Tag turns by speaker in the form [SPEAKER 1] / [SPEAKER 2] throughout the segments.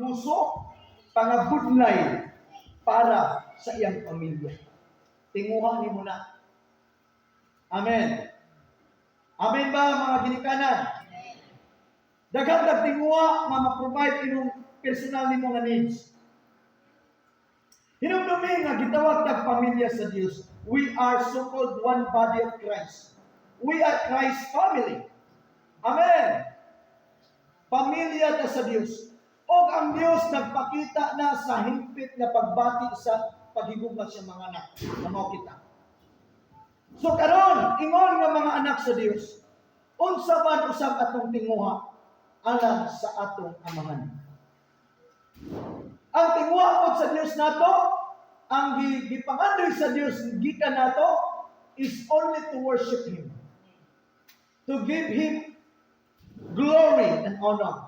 [SPEAKER 1] Pangbuso, pangabudlay para sa iyang pamilya. Tinguha nimo na. Amen. Amen ba, mga ginikanan? Daghan tag tinguha nga ma-provide imong personal nimo nga needs. Hinumdumi nga gitawag tag pamilya sa Dios. We are so-called one body of Christ. We are Christ's family. Amen. Pamilya ta sa Dios. Og ang Dios nagpakita na sa hingpit nga pagbati sa paghigugma sa mga anak na mao kita. So karon, ingon nga mga anak sa Dios, unsa man usab atong tinguha alang sa atong Amahan? Ang tinguha pod sa Dios nato, ang gipangandoy sa Dios gikan nato is only to worship Him. To give Him glory and honor.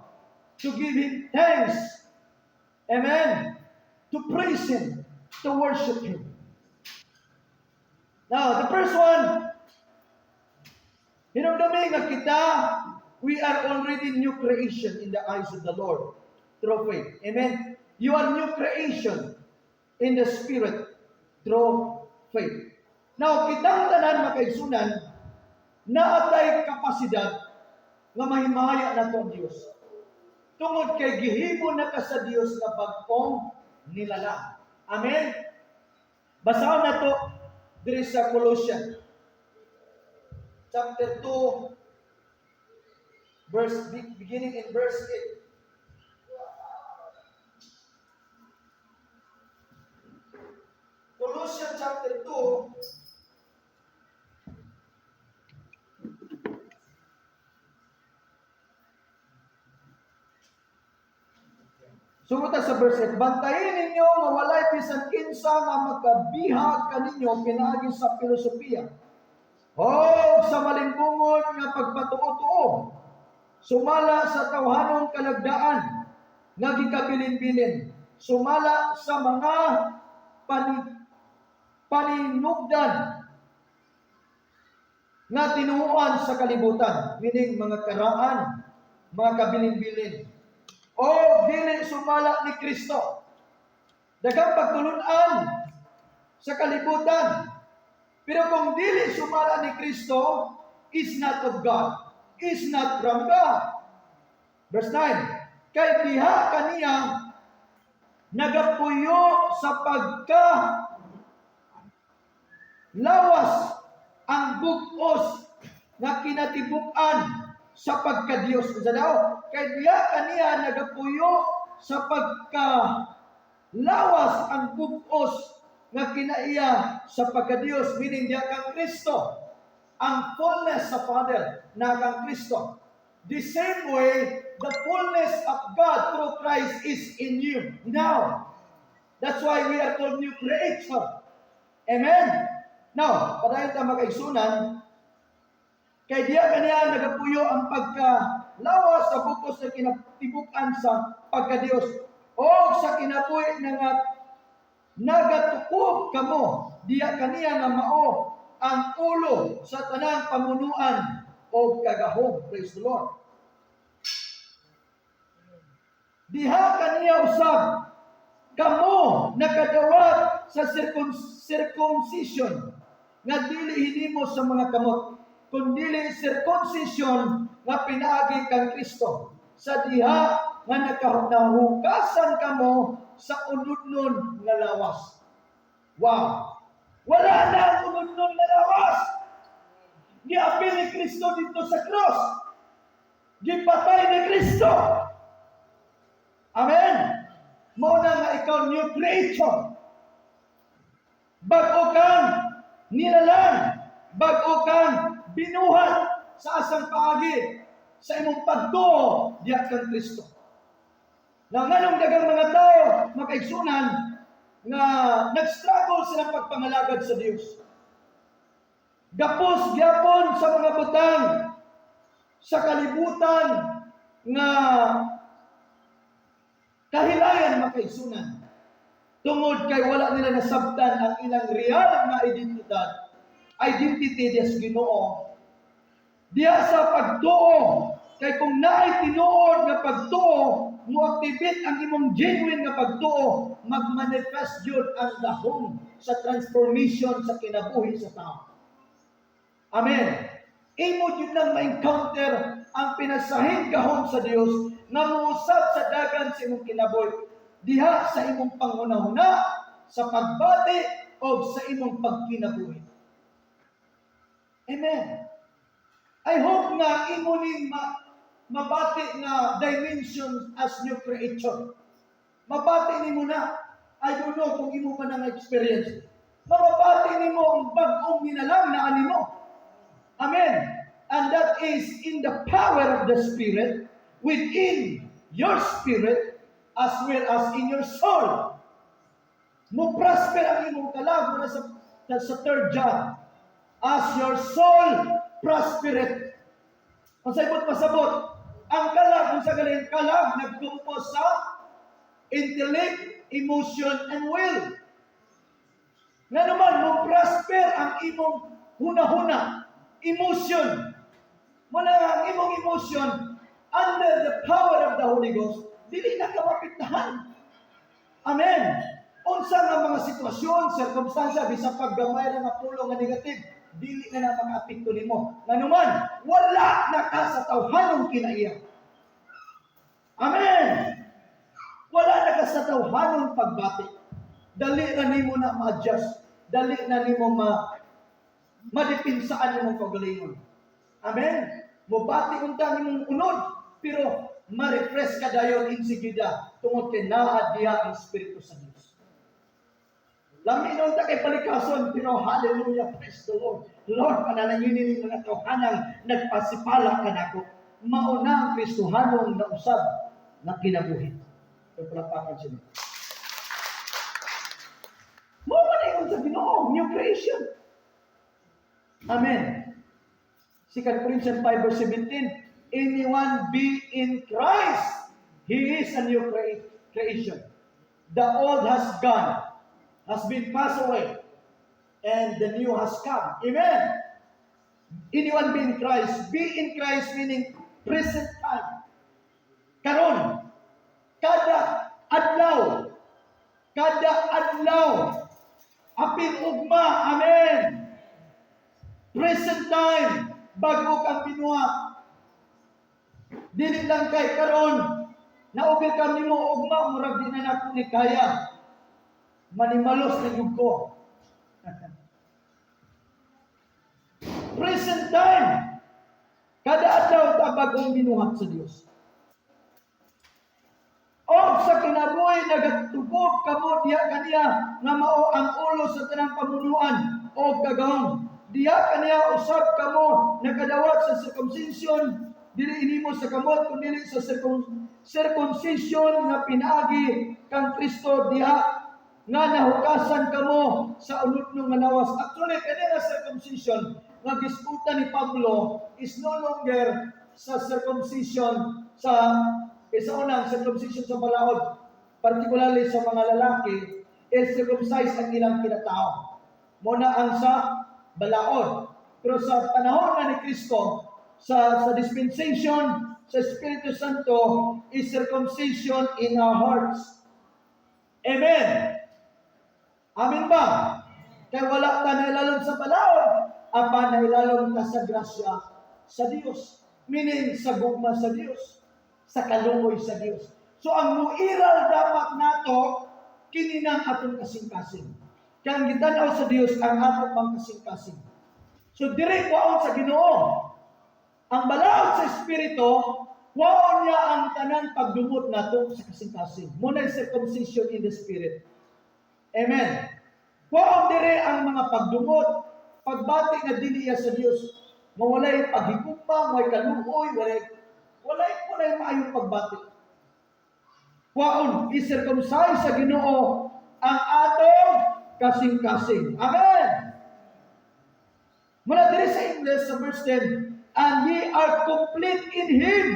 [SPEAKER 1] To give Him thanks. Amen. To praise Him. To worship Him. Now, the first one, hinumdumi nga kita, we are already new creation in the eyes of the Lord through faith. Amen. You are new creation in the Spirit through faith. Now, kitang tanan, makaigsunan, naa tay kapasidad nga mahimaya nato ang Dios. Tungod kay gihimo na ka sa Dios nga bag-ong nilalang. Amen. Basahon nato diri sa Colossians chapter 2 verse beginning in verse 8. Colossians chapter 2. Sugod ta sa verse 8, "Bantayin ninyo nga walay bisan kinsa nga makabihag kaninyo pinaagi sa filosofiya o sa malimbungon nga pagpatuo-tuo sumala sa tawhanong kalagdaan nga gikabilin-bilin, sumala sa mga paninugdan nga tinuoan sa kalibutan," meaning mga karaan, mga kabilin-bilin, "o dili sumala ni Kristo." Daghang pagtulunan sa kalibutan. Pero kung dili sumala ni Kristo, is not of God, is not from God. Verse 9, "Kay diha kaniya nagapuyo sa pagka lawas ang bug-os nga kinatibuk-an sa pagka-Diyos." Unsa daw? "Kay diha kaniya nagapuyo sa pagka lawas ang bug-os nga kinaiya sa pagka-Diyos," meaning diha kang Kristo. Ang fullness sa Father na kang Kristo. The same way, the fullness of God through Christ is in you now. That's why we are called new creature. Amen? Now, padayon ta, makaigsunan, "Kay diha kaniya nagapuyo ang pagka lawas sa bug-os na kinatibukan sa pagka-Diyos. O sa kinabuhi na nga nagatukob kamo diha kaniya nga mao ang ulo sa tanang pamunuan o kagahom." Praise the Lord. "Diha kaniya usab kamo nakadawat sa circumcision nga dili hinimo sa mga kamot, kundili circumcision nga pinaagi kang Kristo, sa diha nga nahugasan kamo sa unudnon nga lawas." Wow! Wala na ang unudnon nga lawas! Giapil ni Kristo dito sa cross. Gipatay ni Kristo. Amen! Mao na nga ikaw new creature. Bag-o kang nilalang. Bag-o kang binuhat sa asang paagi? Sa imong pagtuo diha kang Kristo. Na nganong daghang mga tao, makaigsunan, nga nag-struggle silang pagpangalagad sa Dios? Gapos gyapon sa mga butang sa kalibutan nga kahilayan, makaigsunan. Tungod kay wala nila nasabtan ang ilang real nga identidad, identity diha sa Ginoo. Diha sa pagtuo, kay kung naay tinuod nga pagtuo Mo-activate ang imong genuine nga pagtuo, magmanifest jud ang gahom sa transformation sa kinabuhi sa tao. Amen. Imo jud nang ma-encounter ang pinasahin gahom sa Dios nga muusab sa dagan sa imong kinabuhi diha sa imong panghunahuna, sa pagbati o sa imong pagkinabuhi. Amen. I hope nga imo ning mabati nga dimension as new creature. Mabati nimo na. I don't know kung imo pa nang experience. Mabati nimo ang bag-ong nilalang na animo. Amen. And that is in the power of the Spirit within your spirit as well as in your soul. Mo prosper ang imong kalag muna sa third John. "As your soul prospereth." Ang saybot pasabot, ang kalag, kung sa galing kalag, nag-compose sa intellect, emotion, and will. Nga naman, mo prosper ang imong huna-huna, emotion. Muna ang imong emotion, under the power of the Holy Ghost, dili na ka mapitahan. Amen. Unsa nga mga sitwasyon, sirkumstansya, bisan paggamay ra nga pulong nga negative, dili na na makaapekto nimo. Nganuman, wala na ka sa tawhanong kinaiya. Amen. Wala na ka sa tawhanong pagbati. Dali na nimo na ma-adjust. Dali na nimo ma madepinsaan imong kaugalingon. Amen. Mubati unta ang imong unod, pero ma-refresh ka dayon insigida tungod kay naa diha ang Espiritu sa Dios. Lami na unta kay palikason, pero hallelujah, praise the Lord. Lord, panalanginin ning mga tawhanang nagpasipala kanako. Mauna ang Kristohanong nausab na kinabuhi. So, palakpakan sila. Mao man ingon sa Ginoo, new creation. Amen. 2 Corinthians 5 verse 17, "Anyone be in Christ, he is a new creation. The old has gone, has been passed away, and the new has come." Amen. Anyone be in Christ. Be in Christ meaning present time. Karon, kada adlaw, apil ugma, amen. Present time, bago kang binuhat. Dili lang kay karon, na-overcome nimo ugma, murag di na nako ni kaya. Manimalos na gyud ko. Present time. Kada adlaw ta bagong binuhat sa Dios. Og sa kinabuhi nagatubog kamo diha kaniya nga mao ang ulo sa tanang pamunuan og kagahom. Diha kaniya usab kamo nakadawat sa circumcision, dili inimo sa kamot kundi sa circumcision nga pinaagi kang Kristo, diha nga nahukasan kamo sa unudno nga lawas. Actually, kani nga circumcision nga gisgutan ni Pablo is no longer sa circumcision sa isa unang circumcision sa balaod, particularly sa mga lalaki, is circumcise ang ilang kinatao. Muna ang sa balaod. Pero sa panahon na ni Kristo, sa dispensation sa Espiritu Santo is circumcision in our hearts. Amen. Amen ba? Kaya wala ta nailalom sa balaod, apan nailalom ta sa grasya sa Dios. Meaning sa gugma sa Dios, sa kaluoy sa Dios. So ang muiral dapat nato kini nang atong kasing-kasing. Kaya ang gitanaw sa Dios ang atong mang kasing-kasing. So diri kwaon sa Ginoo. Ang balaod sa Espiritu, kwaon niya ang tanan pagdumot nato sa kasing-kasing. Muna circumcision in the Spirit. Amen. Kwaon dire ang mga pagdumot, pagbati nga dili iya sa Dios. Nga walay paghigugma, walay kaluoy, walay maayong pagbati. Kwaon i-circumcise sa Ginoo ang atong kasing-kasing. Amen. Mula diri sa English sa verse 10, "And ye are complete in Him,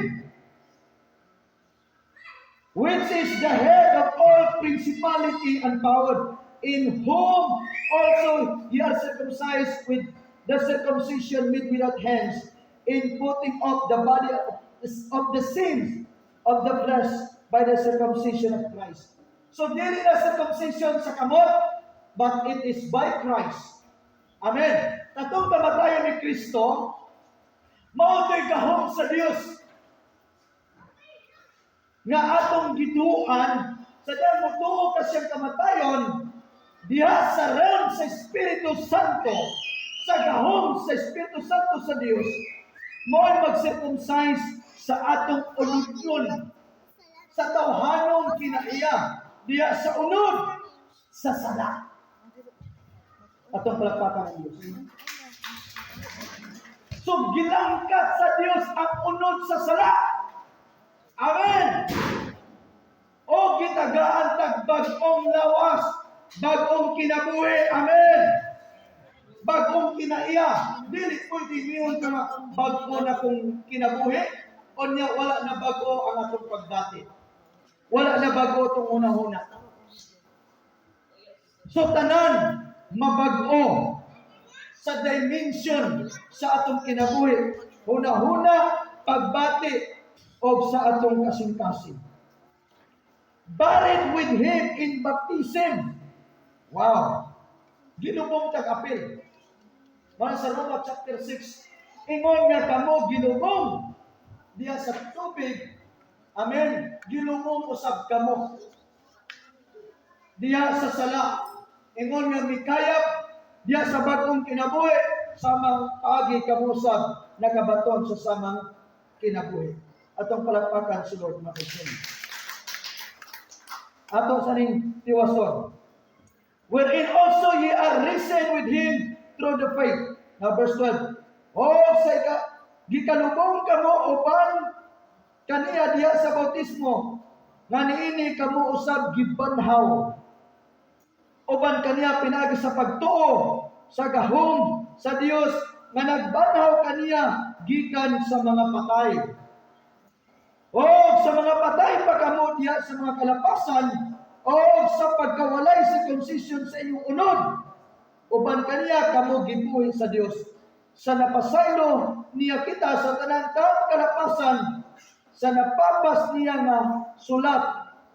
[SPEAKER 1] which is the head of all principality and power, in whom also ye are circumcised with the circumcision made without hands, in putting off the body of the sins of the flesh." by the circumcision of Christ. So dili na circumcision sa kamot, but it is by Christ. Amen. Katong kamatayon ni Kristo, mao to'y gahom sa Dios nga atong gituan sa dahil motuo ka siyang kamatayon diha sa realm sa Espiritu Santo, sa gahom sa Espiritu Santo sa Dios, mao mag-circumcise sa atong unod sa tawhanong kinaiya diha sa unod sa sala. Atong palakpakan ang Diyos. So gilangkat sa Dios ang unod sa sala. Amen. O gitagaan tag bag-ong lawas, bag-ong kinabuhi. Amen. Bag-ong kinaiya. Dili pwede miingon ka nga bag-o na kong kinabuhi, unya wala na bag-o ang atong pagbati. Wala na bag-o itong una-una. So tanan mabag-o sa dimension sa atong kinabuhi. Huna-huna, pagbati, o sa atong kasing-kasing. Buried with Him in baptism. Wow. Gilubong tag-apil. Para sa Roma chapter 6, ingon nga kamo gilubong diya sa tubig. Amen. Gilubong usab kamo diya sa sala. Ingon nga mikayab diya sa bag-ong kinabuhi, samang paagi kamo usab nakabaton sa samang kinabuhi. Atong palakpakan si Lord, mga kaibigan. Ato sa ning tiwason. Wherein also ye are risen with Him through the faith. Now verse 12. O sa ika, gikalubong kamo uban kaniya diha sa bautismo nga niini kamo usab gibanhaw uban kaniya pinaagi sa pagtuo sa gahom sa Dios nga nagbanhaw kaniya gikan sa mga patay. O sa mga patay pa kamo diha sa mga kalapasan o sa pagkawalay circumcision sa inyong unod, uban kaniya kamo gibuhi sa Dios sa napasaylo niya kita sa tanan kang kalapasan sa napapas niya nga sulat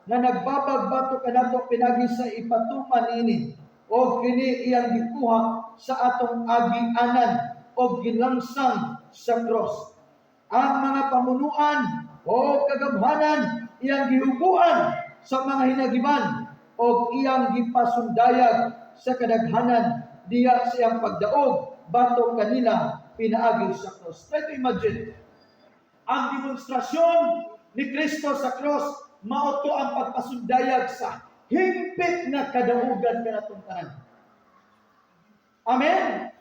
[SPEAKER 1] nga nagbabag batok kanato pinagi sa ipatuman niini, o kini iyang gikuha sa atong agianan o gilangsang sa cross. Ang mga pamunuan o kagamhanan iyang gihuguan sa mga hinagiban o iyang gipasundayag sa kadaghanan diya sa iyang pagdaog batok kanila pinaagi sa cross. Try to imagine ang demonstrasyon ni Kristo sa cross, mao to ang pagpasundayag sa hingpit nga kadaugan kanatong tanan. Amen.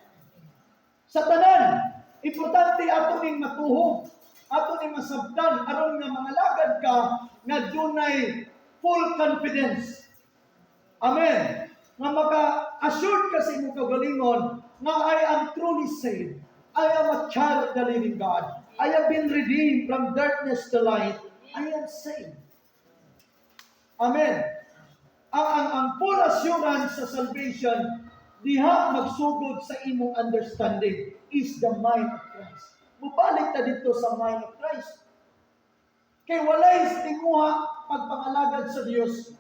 [SPEAKER 1] Sa tanan, importante ato ning matuhog, ato ning masabtan aron nga mangalagad ka nga dunay full confidence. Amen. Nga maka-assured ka sa imong kaugalingon nga I am truly saved. I am a child of the living God. I have been redeemed from darkness to light. I am saved. Amen. Ang full assurance sa salvation diha magsugod sa imong understanding is the mind of Christ. Mubalik ta dito sa mind of Christ. Kay walay tinguha pagpangalagad sa Dios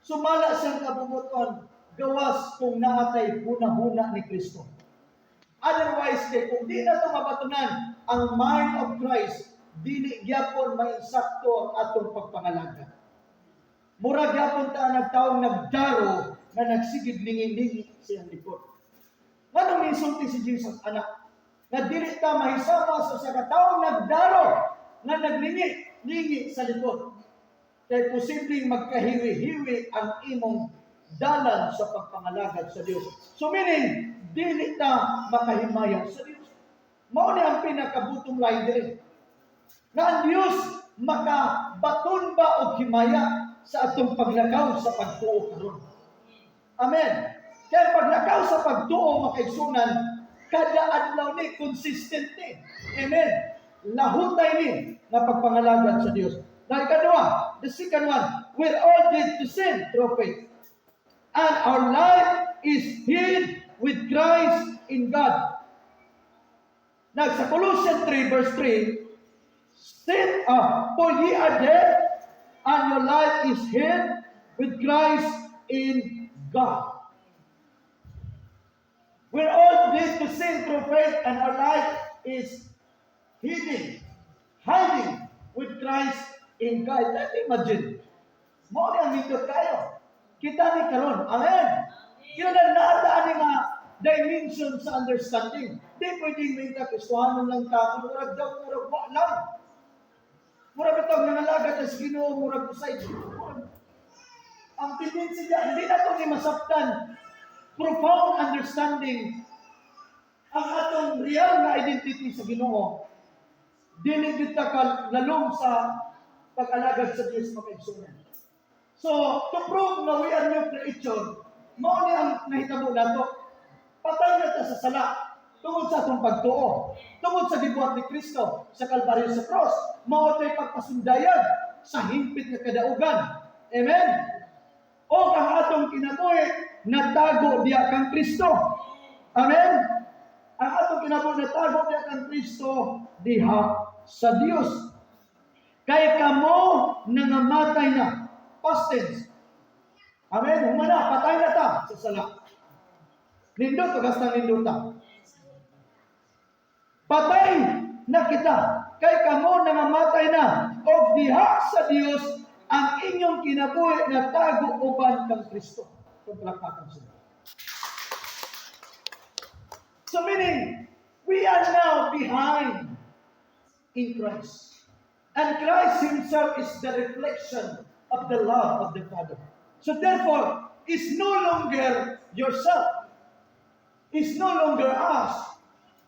[SPEAKER 1] sumala siyang kabubut-on gawas kung naa tay huna-huna ni Kristo. Otherwise, kay kung di na ito mabatunan ang mind of Christ, dili gyapon mainsakto ang atong pagpangalagad. Mura gyapon ta nagtaong nagdaro nga nagsigig lingi-lingi siyang likod. Nganong misulti si Jesus, anak, nga dili ta mahisama sa usa ka taong nagdaro nga naglingi-lingi sa likod? Kay posibleng magkahiwi-hiwi ang imong dalan sa pagpangalagad sa Dios. So meaning, dili ta makahimaya sa Dios. Mao ni ang pinaka-bottom line diri. Nga ang Dios makabaton ba og himaya sa atong paglakaw sa pagtuo karon. Amen. Kaya paglakaw sa pagtuo, mga kaigsunan, kada adlaw ni consistent ni. Amen. Lahutay ni nga pagpangalagad sa Dios. Now, ikaduha, the second one, we're all dead to sin through faith. And our life is hid with Christ in God. Now, sa Colossians 3 verse 3, Sin, for ye are dead. And your life is hid with Christ in God. We're all dead to sin through faith, and our life is hidden, hiding with Christ in God. Let's imagine. Mao ni ang nindot kaayo. Kita ni karon. Amen. Kina naa ni nga dimension sa understanding. Di pwedeng minta Kristohanon lang ta, murag daw, murag wa lang. Murag bitaw nangalagad sa Ginoo, murag usay. Ang tendency niya, hindi na ito ni masabtan. Profound understanding ang atong real na identity sa Ginoo. Dili gyud ta lalom sa pag-alagad sa Dios, mga kaigsuonan. So, to prove na we are new creature, mao ni ang nahitabo nato. Patay na ta sa sala tungod sa atong pagtuo. Tungod sa gibuhat ni Kristo sa Kalbaryo sa cross. Mao tay pagpasundayag sa hingpit nga kadaugan. Amen. O ang atong kinabuhi natago diya kang Kristo. Amen. Ang atong kinabuhi natago diya kang Kristo diha sa Dios. Kay kamo nangamatay na. Past tense. Amen. Humana, patay na ta sa sala. Nindot, tugas na nindot ta. Patay na kita. Kay kamo nangamatay na. Og diha sa Dios ang inyong kinabuhi natago uban kang Kristo. Kung palakpakan sila. So meaning, we are now behind in Christ. And Christ Himself is the reflection of the love of the Father. So therefore, it's no longer yourself. It's no longer us,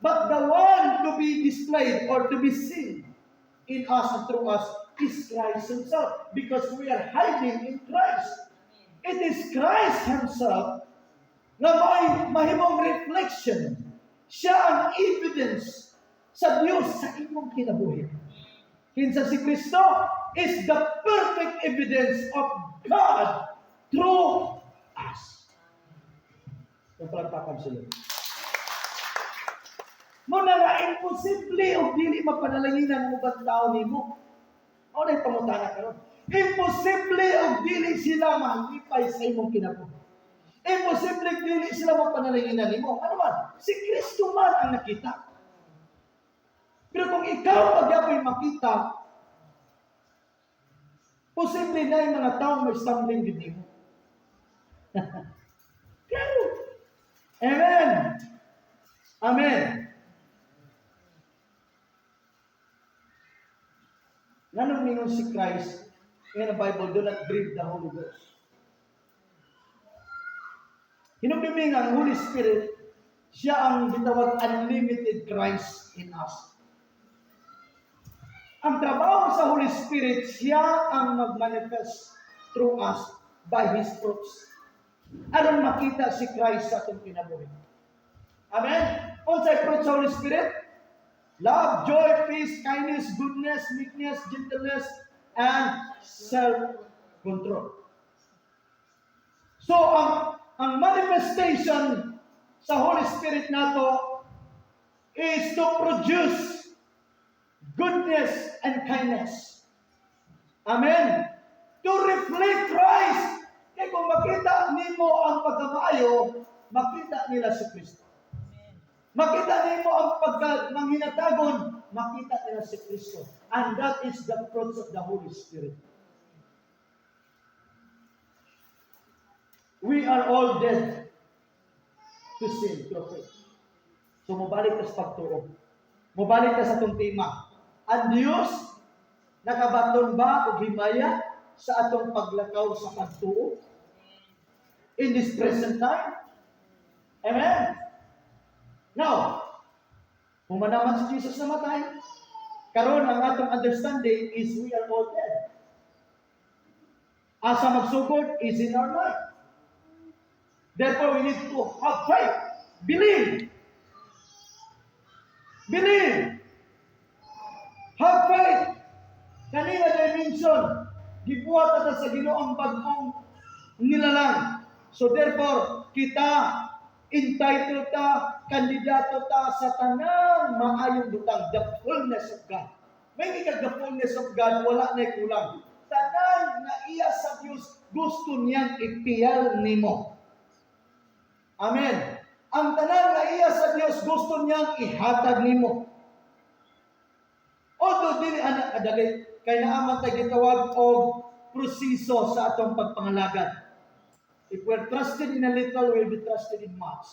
[SPEAKER 1] but the one to be displayed or to be seen in us and through us is Christ Himself, because we are hiding in Christ. It is Christ Himself na may mahimong reflection. Siya ang evidence sa Diyos sa imong kinabuhi. Kinsa si Kristo is the perfect evidence of God through us. Yung palagpakan sila. Muna nga, imposible o dili mapanalanginan ang ubang tao nimo. Mao na pangutana karon. Imposible o dili sila malipay sa imong kinabuhi. Imposible dili sila mapanalanginan nimo. Ano man? Si Kristo man ang nakita. Pero kung ikaw pagyapoy makita, posible na yung mga tao may stumbling din nimo. Claro. Amen. Amen. Nganong ningon si Christ in the Bible, "Do not grieve the Holy Ghost"? Hinumdumi nga ang Holy Spirit, siya ang gitawag unlimited Christ in us. Ang trabaho sa Holy Spirit, siya ang mag-manifest through us by His fruits, aron makita si Christ sa atong kinabuhi. Amen? Unsay fruit sa Holy Spirit? Love, joy, peace, kindness, goodness, meekness, gentleness, and self-control. So, ang manifestation sa Holy Spirit nato is to produce goodness and kindness. Amen. To reflect Christ. Kaya kung makita nimo ang pagkamaayo, makita nila si Kristo. Makita nimo ang pagka manghinatagon, makita nila si Kristo. And that is the fruits of the Holy Spirit. We are all dead to sin through faith. So mobalik ta sa pagtuo. Mobalik ta sa atong tema. Ang Diyos nakabaton ba og himaya sa atong paglakaw sa pagtuo in this present time? Amen. Now, human naman si Jesus namatay, karon ang atong understanding is we are all dead. Asa magsugod is in our mind. Therefore, we need to have faith. Believe. Believe. Have faith. Kanina dimension, gibuhat ta sa Ginoo ang bag-ong nilalang. So therefore, kita entitled ta, kandidato ta sa tanang maayong butang, the fullness of God. May the fullness of God, wala na kulang. Tanan nga iya sa Dios, gusto niyang ipiyal nimo. Amen. Ang tanan nga iya sa Dios, gusto niyang ihatag nimo. Although dili ana kadali kay naa man tay gitawag og proseso sa atong pagpangalagad. If we're trusted in a little, we'll be trusted in much.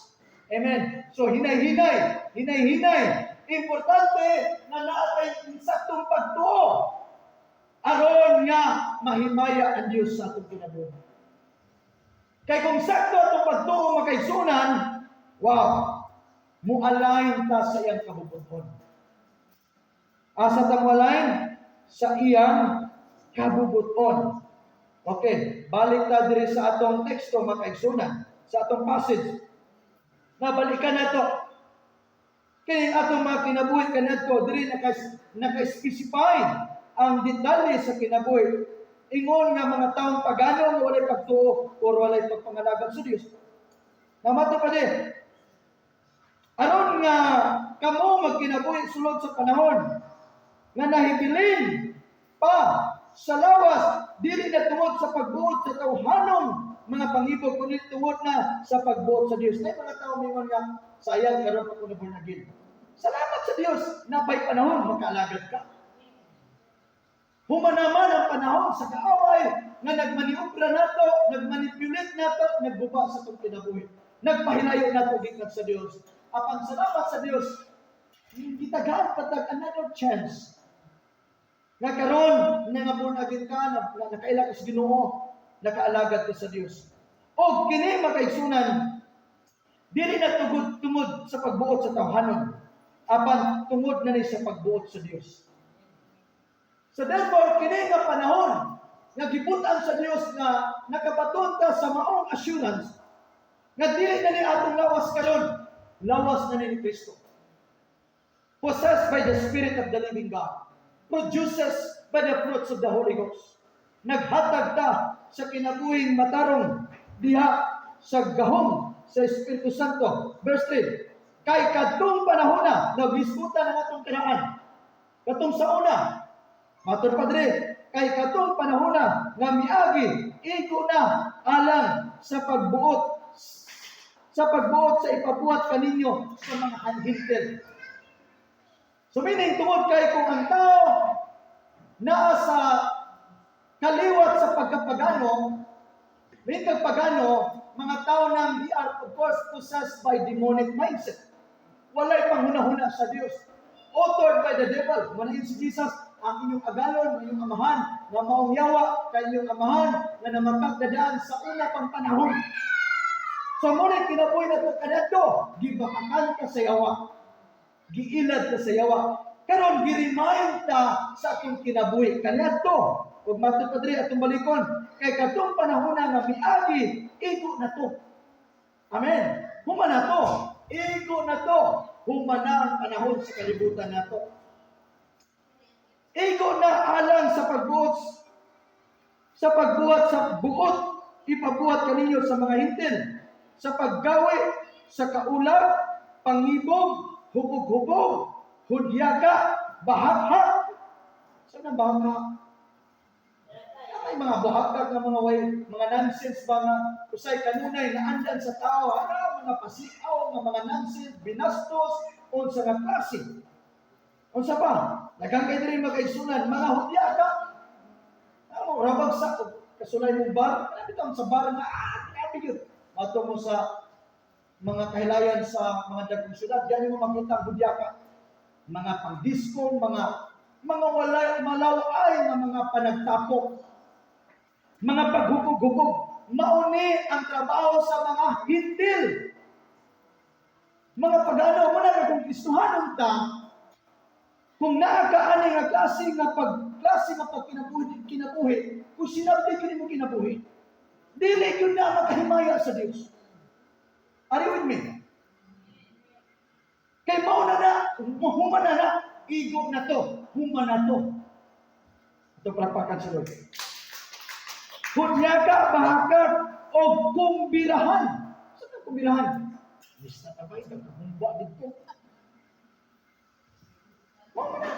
[SPEAKER 1] Amen. So hinay-hinay, hinay-hinay. Importante nga naa tay insaktong pagtuo aron nga mahimaya ang Dios sa atong kinabuhi. Kay kung sakto atong pagtuo, mga kaigsuonan, wow, mo-align ta sa iyang kabubut-on. Asa ta mo-align? Sa iyang kabubut-on. Okay, balik ta diri sa atong teksto, mga kaigsuonan, sa atong passage. Nabalikan nato. Kay atong mga kinabuhi kanadto diri naka-specify ang detalye sa kinabuhi. Ingon nga mga taong pagano nga walay pagtuo or walay pagpangalagad sa Dios. Namato pa din. Aron nga kamo magkinabuhi sulod sa panahon nga nahibilin pa sa lawas, dili na tungod sa pagbuot sa tawhanong mga pangibog kundi tungod na sa pagbuot sa Dios. Nay mga tao mingon nga sayang karon pa ko na born again. Salamat sa Dios na may panahon makaalagad ka. Human naman ang panahon sa kaaway nga nagmaniobra nato, nagmanipulate nato, nagbuba sa atong kinabuhi. Nagpahilayo nato gikan sa Dios. Apan salamat sa Dios, gitagaan pa tag another chance. Nga karon nga born again ka, na nakaila ka sa Ginoo, nakaalagad ka sa Dios. O kini, mga kaigsuonan, dili na tugod tungod sa pagbuot sa tawhanon, apan tungod na ni sa pagbuot sa Dios. So therefore, kini nga panahon nga gibutan sa Dios nga nakabaton ta sa maong assurance nga dili na ni atong lawas karon, lawas na ni Kristo. Possessed by the Spirit of the living God, produces by the fruits of the Holy Ghost. Naghatag ta sa kinabuhing matarong diha sa gahom sa Espiritu Santo. Verse 3. Kay kadtong panahon na naghisgutan ang atong karaan. Katong sa una, matur padre, kay katong panahon na nga miagi, igo na alang sa pagbuot sa ipabuhat kaninyo sa mga Hentil. So meaning, tungod kay kung ang tao naa sa kaliwat sa pagkapagano, meaning kag pagano, mga tao nang they are of course possessed by demonic mindset. Walay panghunahuna sa Dios. Authored by the devil. Manahin si Jesus, ang inyong agalon, ang inyong amahan, nga maong yawa, kay inyong amahan, nga namakagdadaan sa una pang panahon. So mao na kinabuhi nato kadto, gibakakan ka sa yawa. Giilad ka sa yawa. Karon gi-remind ta sa atong kinabuhi kaniadto. Ug matud pa diri, atong balikon, kay kadtong panahon na nga miagi, igo na to. Amen. Human na to. Igo na to. Human na ang panahon sa kalibutan nato. Igo na alang sa pagbuhat sa buot ipabuhat kaninyo sa mga Hentil, sa paggawi sa kaulab, pangibog, hubog-hubog, hudyaka, bahaghag. Saan ang bahaghag? May mga buhagag nga mga way, mga nonsense ba nga usay kanunay na andan sa tao, ana mga pasiaw nga mga nonsense, binastos, unsa nga klase. Unsa pa? Daghang kay diri, mga kaigsuonan, mga hudyaka. Amo rabag sa kasulay mong bar, grabe sa bar nga ah, grabe yun. Mato mo sa mga kahilayan sa mga dagkong syudad, diyan mo makita ang hudyaka. Mga pang-disco, mga walay malaway nga mga panagtapok, mga paghubog-hubog, mauni ang trabaho sa mga Hentil. Mga pagano mo na kung Kristohanon ta, kung naa ka ani nga klase nga pagkinabuhi kinabuhi, kung sinabi gyud mo kinabuhi, dili gyud na makahimaya sa Dios. Are you with me? Kay mao na na, human na na, igo na to, human na to. Ito palakpakan sa Lord. Hudyaka, bahakak, o kumbirahan. Saan ang kumbirahan? Mista tabay, nagkumba dito. Mao na.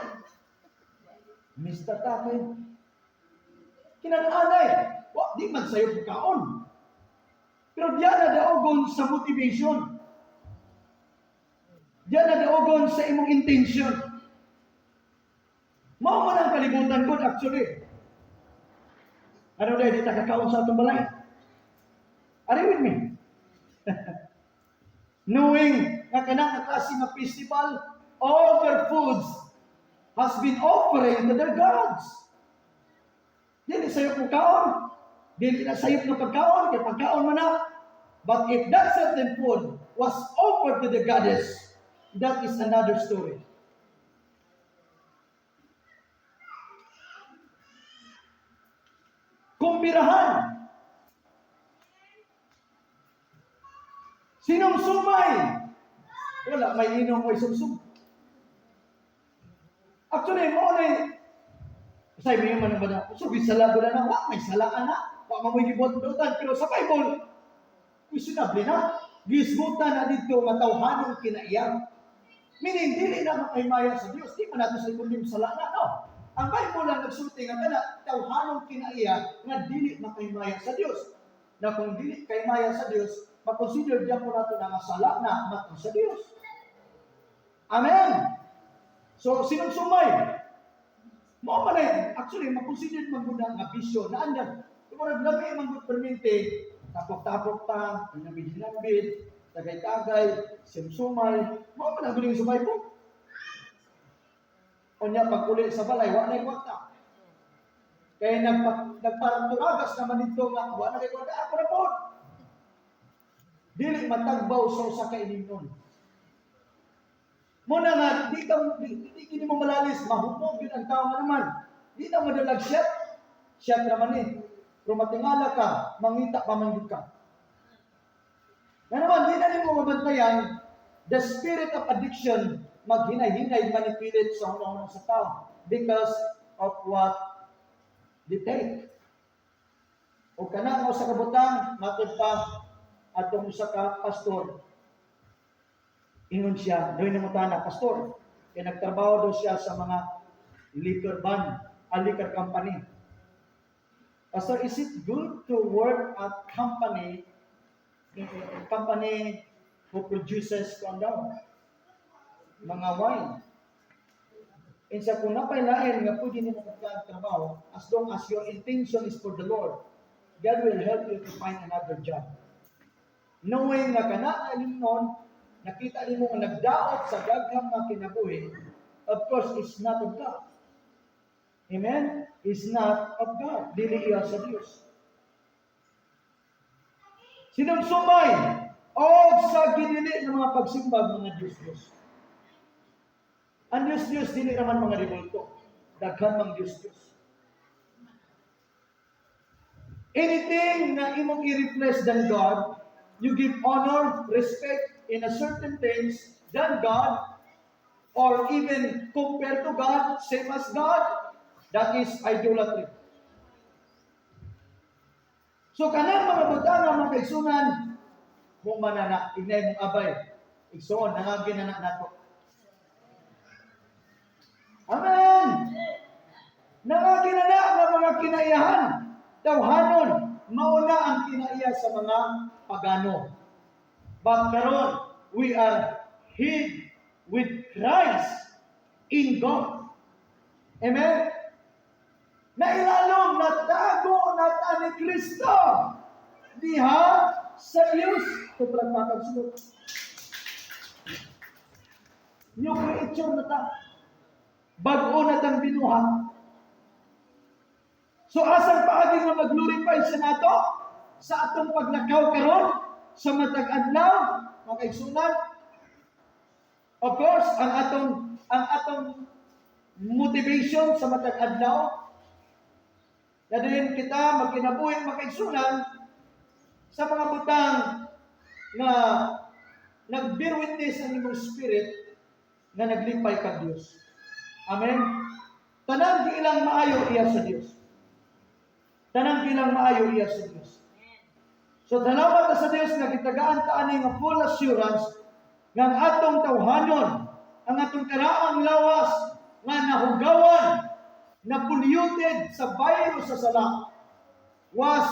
[SPEAKER 1] Mista takay. Kinananay, wa, di man sayo pagkaon. Pero diya na daogon sa motivation. Diya na daogon sa imong intention. Mao man ang kalibutan ko actually. Ano dahil di ta kakaon sa atong balay? Are you with me? Knowing nga kana nga klase nga festival, all their foods has been offering to their gods. Dili sayop mo kaon. Dili na sayop nga pagkaon, kay pagkaon man na. But if that certain food was offered to the goddess, that is another story. Kumpirahan. Sinumsumay. Wala, may inom o sumsum. Actually, mo na say may man ba na, so sala ko na na, wa may sala na, wa man mo'y gibuhat-buhatan. Pero sa Bible, questionable na, gisgutan na dito nga tawhanong kinaiya. Meaning, dili na makahimaya sa Dios, di man nato sa ikulim sala na, no. Ang Bible lang nagsulti nga kana tawhanong kinaiya nga dili makahimaya sa Dios. Na kung dili kahimaya sa Dios, makonsider gyapon nato na nga sala na matang sa Dios. Amen. So sinumsumay. Mao man ay, actually makonsider man gud nga bisyo na andan. Kung lami man gud permente, tapok-tapok ta, hinambid-hinambid, tagay-tagay, sumsumay, mao man ang guling sumay po. Unya pagpuli sa balay, wa na kwarta. Kaya nagparturagas naman dito nga, wa na kay kwarta, ako na po. Dili matagbaw sa usa ka ilimnon. Muna nga, di kini mo malalis, mahupog yun ang tao nga naman. Di na madalag shot. Shot naman eh. Pero matingala ka, mangita pa man ka. Nga naman, di na nimo mabantayan, the spirit of addiction maghinay-hinay manipilit sa hunahuna sa tao because of what they take. O kana nga sa kabutang, matod pa atong usa ka pastor. Ingon siya, doon na mutana, pastor. Kaya nagtrabaho daw siya sa mga liquor ban, a liquor company. Pastor, is it good to work at company who produces kung daw, mga wine? Insa kung napay lain nga pwede nimo magkaan trabaho, as long as your intention is for the Lord, God will help you to find another job. Knowing nga kana nga ilimnon, nakita nimo nga nagdaot sa daghang nga kinabuhi, of course, it's not of God. Amen? It's not of God. Dili iya sa Dios. Sinumsumay og sa ginili ng mga pagsimbag mga Diyos-Diyos. Ang Diyos-Diyos dili naman mga rebulto. Daghan mang Diyos-Diyos. Anything na imong i-replace than God, you give honor, respect in a certain things than God, or even compare to God, same as God, that is idolatry. So kanang mga butang nga mga kaigsunan, mo manana, ignay mong abay, igsoon, nangagin na nato. Amen! Nangagin na nga mga kinaiyahan, tawhanon, mauna ang kinaiya sa mga pagano. But karon, we are hid with Christ in God. Amen? Nailalom, natago na ta ni Kristo diha sa Diyos. Ito palagpakan sulod. New creature na ta. Bag-o na tang binuhat. So asang paagi nga mag-glorify sa nato? Sa atong paglakaw karon sa matag adlaw, mga kaigsunan. Of course, ang atong motivation sa matag adlaw na din kita magkinabuhi, mga kaigsunan, sa mga butang nga nag-bear witness ang imong spirit nga naglipay kang Dios. Amen. Tanang giilang maayo iya sa Dios. Tanang giilang maayo iya sa Dios. So salamat ta sa Dios nga gitagaan ta ani nga full assurance nga ang atong tawhanon, ang atong karaang lawas nga nahugawan, na polluted sa virus sa sala. was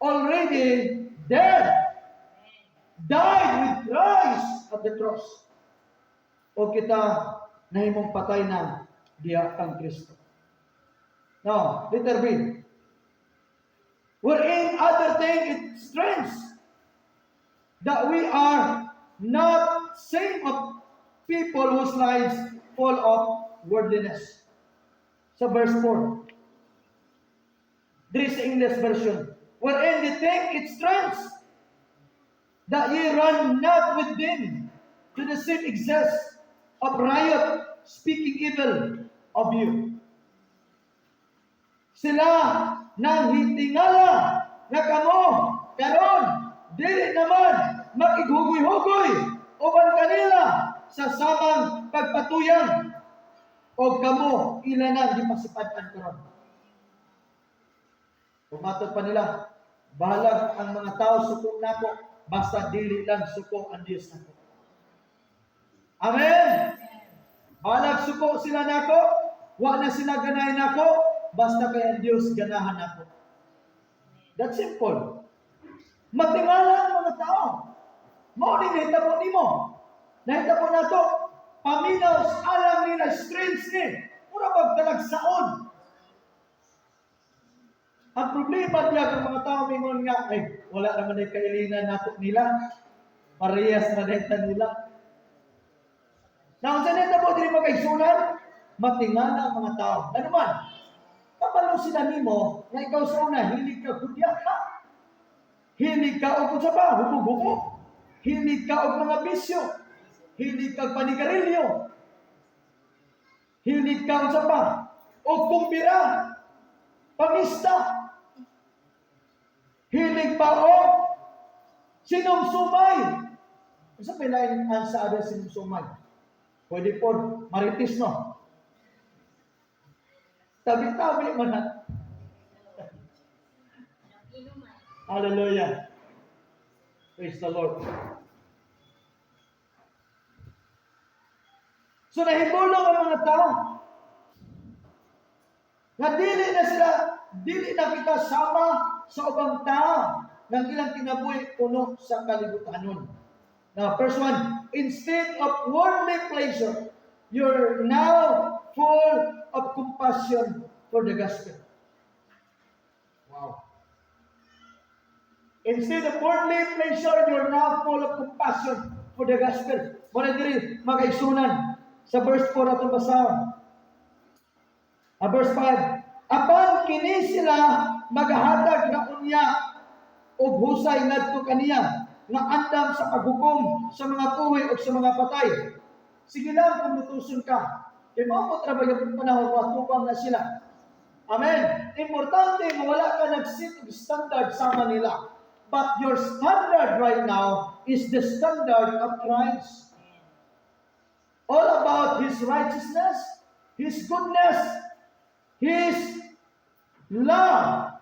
[SPEAKER 1] already dead. Died with Christ at the cross. O kita nahimong patay na diha kang Kristo. Now, letter B. Wherein others think it strange that we are not same of people whose lives full of worldliness. Sa verse 4. There is the English version. "Wherein they think it strange that ye run not with them to the same excess of riot, speaking evil of you." Sila nang hitingala nga kamo karon dili naman makighugoy-hugoy uban kanila sa samang pagpatuyang o kamo ila nang gipasipad-an karon. Ug matod pa nila, "Bahalag ang mga tao suko nako, basta dili lang suko ang Dios nako." Amen. Bahalag suko sila nako, wa na sila ganahan nako, basta kay ang Dios ganahan nako. That's simple. Matingala ang mga tao. Mao ni nahitabo nimo. Nahitabo nato. Paminaw alam nila, strange ni. Mura bag talagsaon. Ang problema diya ang mga tao mingon nga, "Ay, wala naman ay kailinan nato nila. Parehas na din nila." Na unsa nahitabo diri, mga kaigsunan? Matingala ang mga tao. Ano man? Kabalo sila nimo nga ikaw sa una hilig ka gudya ka. Hilig ka og unsa pa, hubog-hubog. Hilig ka og mga bisyo. Hilig ka panigarilyo. Hilig ka unsa pa, og kumbira. Pamista. Hilig pa og sinumsumay. Unsa pa lain ang sa ada sinumsumay? Pwede po, marites, no? Tabi-tabi man na.
[SPEAKER 2] Inuman.
[SPEAKER 1] Hallelujah. Praise the Lord. So nahibulong ang mga tao nga dili na sila, dili na kita sama sa ubang tao ng ilang kinabuhi puno sa kalibutanon. Now, first one, instead of worldly pleasure, you're now full of compassion for the gospel. Wow. Instead of worldly pleasure, you're now full of compassion for the gospel. Muna diri, mga kaigsunan, sa verse 4 atong basahon. Verse 5, "Apan kini sila magahatag na unya og husay ngadto kaniya nga andam sa paghukom sa mga buhi ug sa mga patay." Sige lang kung mutuson ka. Kay mao mo trabaho yung panahon wa tubang na sila. Amen. Importante nga wala ka nag-set og standard sama nila. But your standard right now is the standard of Christ. All about His righteousness, His goodness, His love,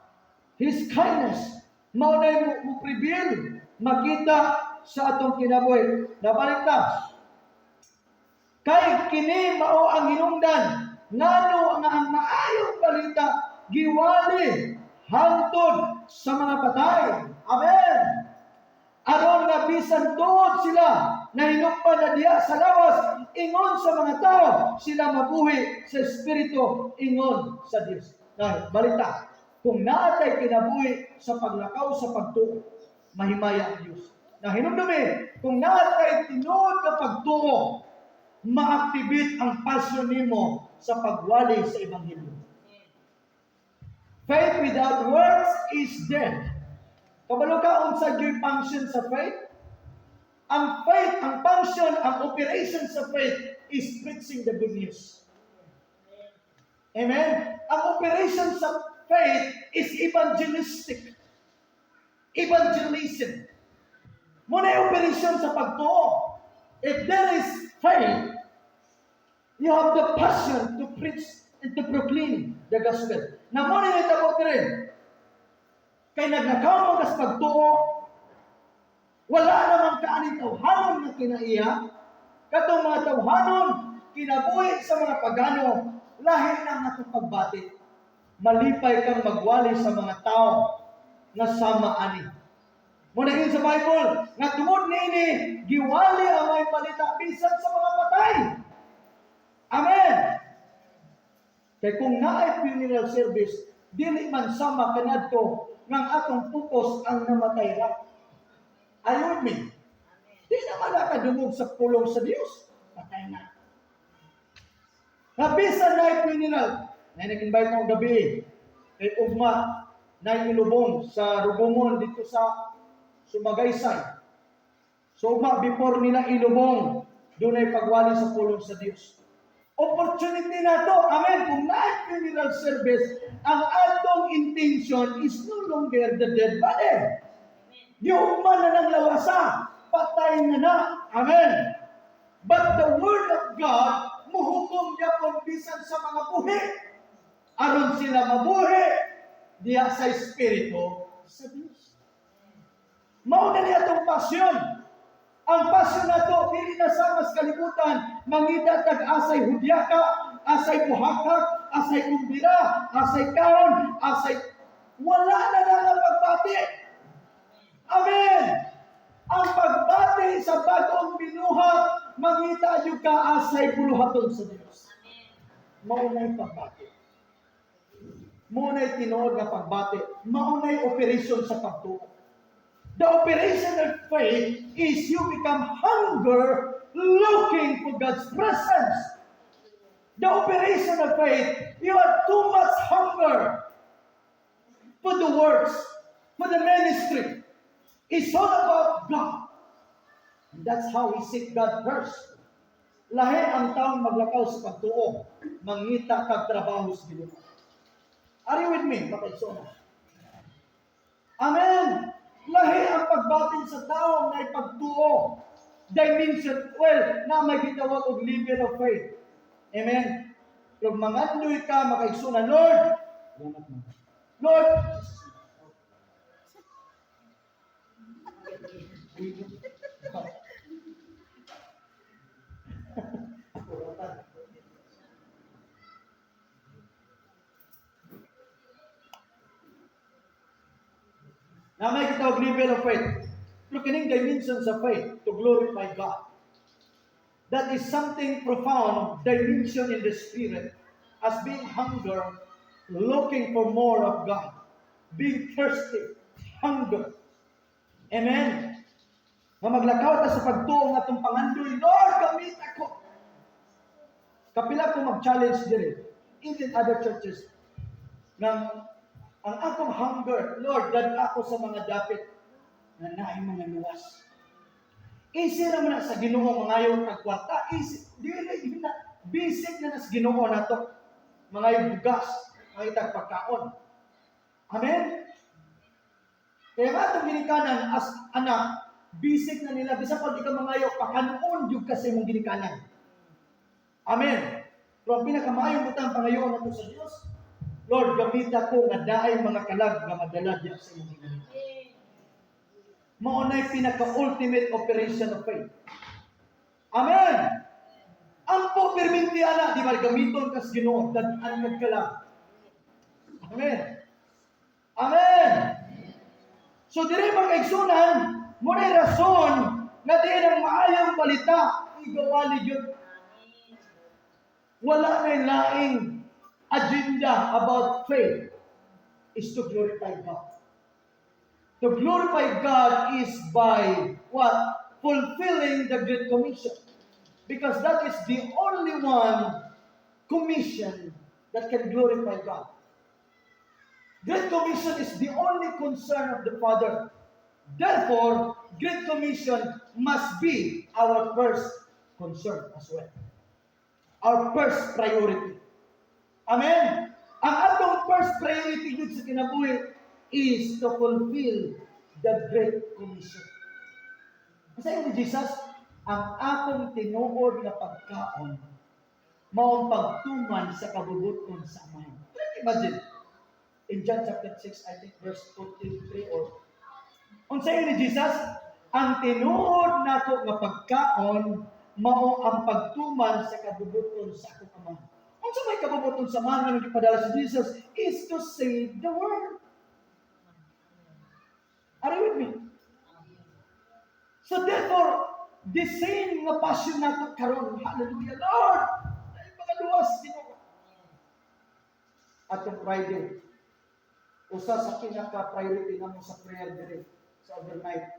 [SPEAKER 1] His kindness. Mao na mo prevail, makita sa atong kinabuhi. Nabalik ta. "Kay kini mao ang hinungdan ngano nga ang maayong balita giwali hangtod sa mga patay." Amen. "Aron nga bisan tuod sila nahinukban na diha sa lawas ingon sa mga tao, sila mabuhi sa espiritu ingon sa Dios." Now, balita. Kung naa tay kinabuhi sa paglakaw sa pagtuo, mahimaya ang Dios. Na hinumdumi, kung naa tay tinuod nga pagtuo, ma-activate ang passion nimo sa pagwali sa ebanghelyo. Faith without works is dead. Kabalo ka unsa gyud function sa faith? Ang faith, ang function, ang operation sa faith is preaching the good news. Amen? Ang operation sa faith is evangelistic. Evangelism. Muna yung operation sa pagtuo. If there is faith, you have the passion to preach and to proclaim the gospel. Na mo ni nitabo rin. Kay naglakaw mo sa pagtuo, wala naman kaaning tawhanon nga kinaiya, katong mga tawhanon, kinabuhi sa mga pagano, lahi na nga itong pagbati. Malipay kang magwali sa mga tao nga sama ani. Mao na sa Bible, nga tungod niini giwali ang maayong balita bisan sa mga patay. Amen. Kay kung naay funeral service, dili man sama kanadto ng atong focus ang namatay ra. Are you with me? Di naman nakadungog sa pulong sa Dios. Patay na. Nga bisan naay funeral, na nag-invite ako gabi, kay ugma, na ilubong sa Rubungon dito sa Sumagaysay. So ugma, before nila ilubong, dunay pagwali sa pulong sa Dios. Opportunity na to. Amen. Kung naay funeral service, ang atong intention is no longer the dead body. Giugma na ng lawasa. Patay na na. Amen. But the word of God, muhukom gyapon bisan sa mga buhi. Aron sila mabuhi diya sa Espiritu sa Dios. Mao na niya itong pasyon. Ang pasyon nato dili na sa mas kalibutan, mangita tag asay hudyaka, asay buhakak, asay kumbira, asay kaon, asay wala na na nga pagbati. Amen. Ang pagbati sa bagong binuhat, mangita jud ka asay buluhaton sa Dios. Mao na'y pagbati. Mao na'y tinuod nga pagbati. Mao na'y operation sa pagtuo. The operation of faith is you become hunger looking for God's presence. The operation of faith, you have too much hunger for the works, for the ministry. It's all about God. And that's how we seek God first. Lahi ang taong maglakaw sa pagtuo, mangita kag trabaho sa Ginoo. Are you with me, mga kaigsoon? Amen. Lahi ang pagbatin sa tao nga ipagtuo. Dimension, well, na may gitawag og level of faith. Amen. Pero mangandoy ka, makaigsunan, "Lord, salamat mo. Lord, na may gitawag level of faith. Pero kining dimension sa faith to glorify God. That is something profound dimension in the spirit as being hunger, looking for more of God. Being thirsty, hunger. Amen. Nga maglakaw ta sa pagtuo nga atong pangandoy, "Lord, gamit ako." Kapila ko mag-challenge diri, even other churches, ng ang akong hunger, "Lord, dad ako sa mga dapit na naay mga luwas." Easy ra man na sa Ginoo mangayo kag kwarta. Easy, dili na basic na sa Ginoo nato. Mga bugas, mga itag pagkaon. Amen. Kaya nga itong ginikanan as anak, basic na nila, bisan pag di ka mangayo, pakanon jud kasi mong ginikanan. Amen. Pero ang pinakamaayong butang pangayoon nato sa Dios, "Lord, gamita ko nga naay mga kalag nga madala diya sa imong hinangitan." Mao na'y pinaka-ultimate operation of faith. Amen. Ang po perminti ana, di ba gamiton kas Ginoo, dad-an kag kalag. Amen. Amen. So diri, mga kaigsunan, mao na'y rason nga di ang maayong balita igawali gyud. Wala na laing agenda about faith is to glorify God. To glorify God is by what? Fulfilling the Great Commission. Because that is the only one commission that can glorify God. Great Commission is the only concern of the Father. Therefore, Great Commission must be our first concern as well. Our first priority. Amen? Ang atong first priority yun sa kinabuhi is to fulfill the Great Commission. Kasi ni Jesus, "Ang akong tinuod nga pagkaon, maong pagtuman sa kabubuton sa Amahan." Can you imagine? In John chapter 6, I think verse 43 or unsa ni Jesus, "Ang tinuod nako nga pagkaon mao ang pagtuman sa kabubuton sa akong Amahan." Unsa may kabubut-on sa Amahan nga gipadala si Jesus is to save the world. Are you with me? So therefore, the same nga passion nato karon, hallelujah, Lord, ay mga luwas Ginoo. Atong Friday, usa sa pinaka-priority namo sa prayer dire sa overnight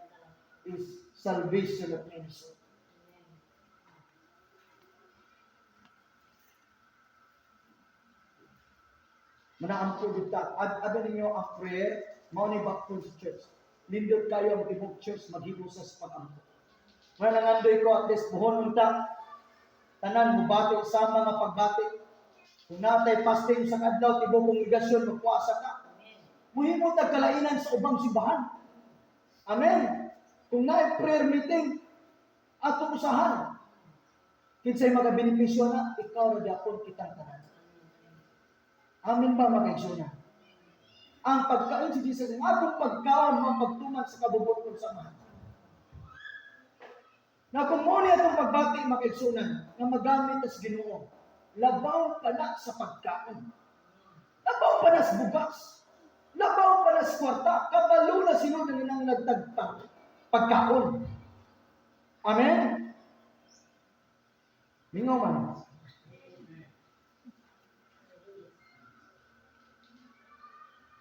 [SPEAKER 1] is salvation of many souls. Manaampo gid ta. Ad ninyo ang prayer, mao ni backbone sa church. Nindot kayo ang tibok church maghimo sa pag-ampo. Mao nangandoy ko at least buhon unta tanan mobati sa mga pagbati. Kung natay fasting sa kadlaw, tibok kongregasyon magpuasa ka. Muhimo tag kalainan sa ubang simbahan. Amen. Kung naay prayer meeting, atong usahan. Kinsay magabenepisyo na, ikaw ra gyapon, kitang tanan. Amen ba, mga kaigsuonan? Ang pagkaon si Jesus, ang atong pagkaon mo ang pagtuman sa kabubut-on sa Amahan. Na kung mo ni atong pagbati, mga kaigsuonan, nga magamit tas Ginoo, labaw pa na sa pagkaon. Labaw pa na sa bugas. Labaw pa na sa kwarta. Kabalo na sila ng inang nagtagpang pagkaon. Amen? Mingaw man.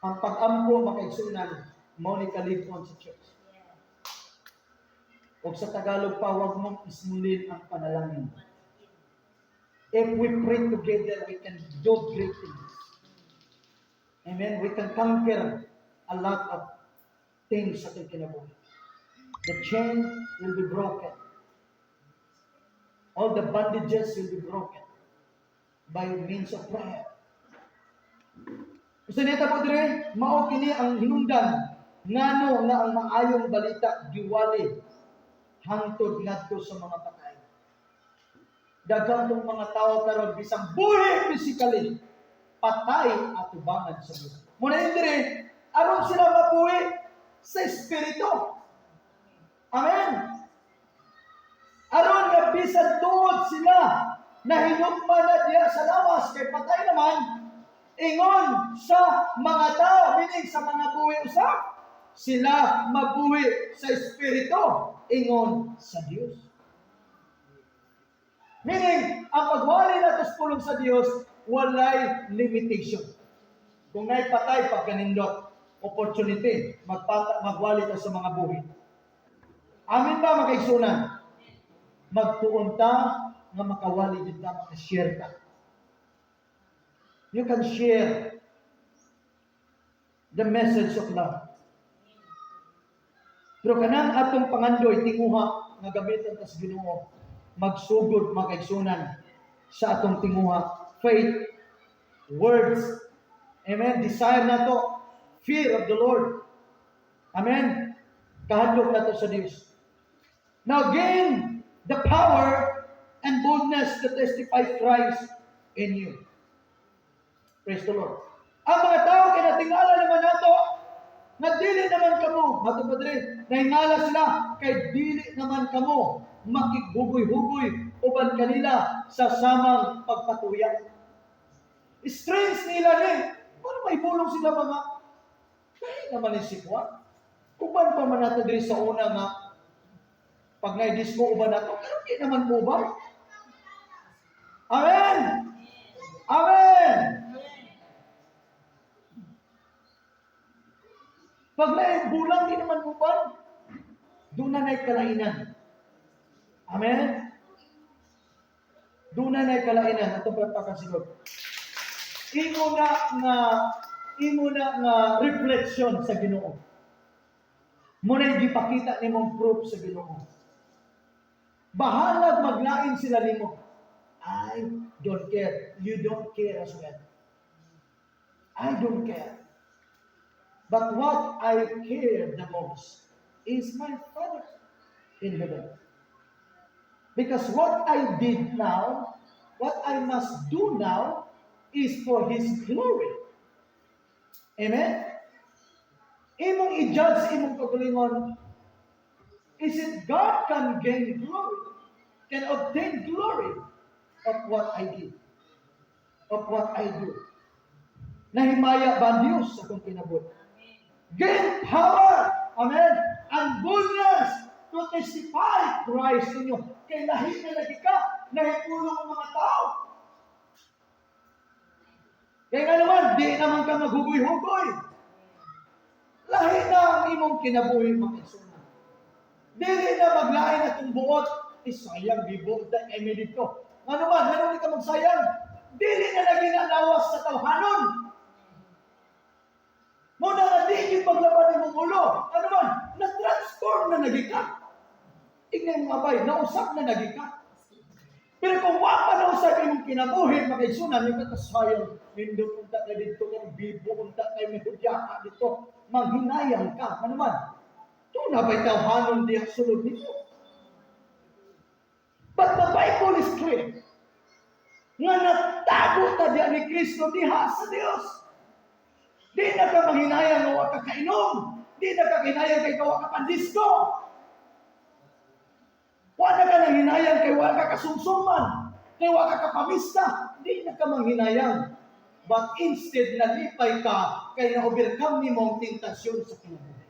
[SPEAKER 1] Ang pag-ampo, mga kaigsuonan, mao ni kalig-on sa church. O sa Tagalog pa, huwag mong ismulin ang panalangin. If we pray together, we can do great things. Amen? We can conquer a lot of things sa ating kinabuhi. The chain will be broken. All the bondages will be broken by means of prayer. Gusto niya po dire, mao kini ang hinungdan ngano nga ang maayong balita giwali hangtod ngadto sa mga patay. Daghan tong mga tao karon bisang buhi physically, patay atubangan sa Dios. Muna dire, aron sila mabuhi sa espiritu. Amen. Aron nga bisan tuod sila nahinugma na diya sa lawas kay patay naman, ingon sa mga tao, meaning sa mga buhi usab, sila mabuhi sa espiritu, ingon sa Dios. Meaning, ang pagwali nato sa pulong sa Dios, walay limitation. Kung naay patay pagkanindot, opportunity, magwali ta sa mga buhi. Amen ba, mga kaigsuonan? Magtuon ta nga makawali din ta, makashare ta. You can share the message of love. Pero kanang atong pangandoy, tinguha nga gamiton ta sa Ginoo, magsugod, mga kaigsuonan, sa atong tinguha, faith, words, amen, desire nato, fear of the Lord. Amen. Kahadlok nato sa Dios. Now gain the power and boldness to testify Christ in you. Praise the Lord. Ang mga tao kay natingala naman nato nga dili naman kamo, matod pa diri, nahingala sila kay dili naman kamo makighugoy-hugoy uban kanila sa samang pagpatuya. Strange nila ni, paano may bulong sila mga kahit naman ni si Juan. Uban pa man nato diri sa una nga pag naidisco uban nato, pero di naman mo ba? Amen! Amen! Pag naibulang, di naman uban, doon na na'y kalainan. Amen? Doon na na'y kalainan. Itong palakpakan si Lord. Imo na nga reflection sa Ginoo. Muna gipakita nimong proof sa Ginoo. Bahalag maglain sila nimo. I don't care. You don't care as well. I don't care. But what I care the most is my Father in heaven. Because what I did now, what I must do now, is for His glory. Amen? Imong i-judge imong kagalingon, is it God can gain glory, can obtain glory of what I did, of what I do? Nahimaya ba ang Diyos sa akong kinabuhi? Gain power, amen, and boldness to testify Christ in you. Kay lahi na lagi ka, nahipulong ang mga tao. Kaya nga naman, di naman ka maghugoy-hugoy. Lahi na ang imong kinabuhi, mga igsoon. Dili na maglain atong buot. Eh, sayang, bibo, da, ay may dito. Nga naman, ano di ka magsayang? Dili na lagi na lawas sa tawhanon. Muna nga di yung paglaban imong ulo. Ano man, na-transform na lagi ka. Ingnan mo abay, nausap na lagi ka. Pero kung wa pa nausap imong kinabuhi, mga igsunan, yung katasayang, nindot unta kay dito, kang bibo unta kay may hudyaka dito, manghinayang ka. Ano man, ito na ba'y tawhanon diya sulod nito? But the Bible is clear nga natago ta diya ni Kristo diha sa Dios. Di na ka manghinayang nga wa ka kainom. Di na ka hinayang kay wa ka pandisko. Wa na ka nanghinayang kay wa ka kasumsuman. Kay wa ka kapamista. Di na ka manghinayang. But instead, nalipay ka kay na-overcome nimo ang tentasyon sa kinabuhi.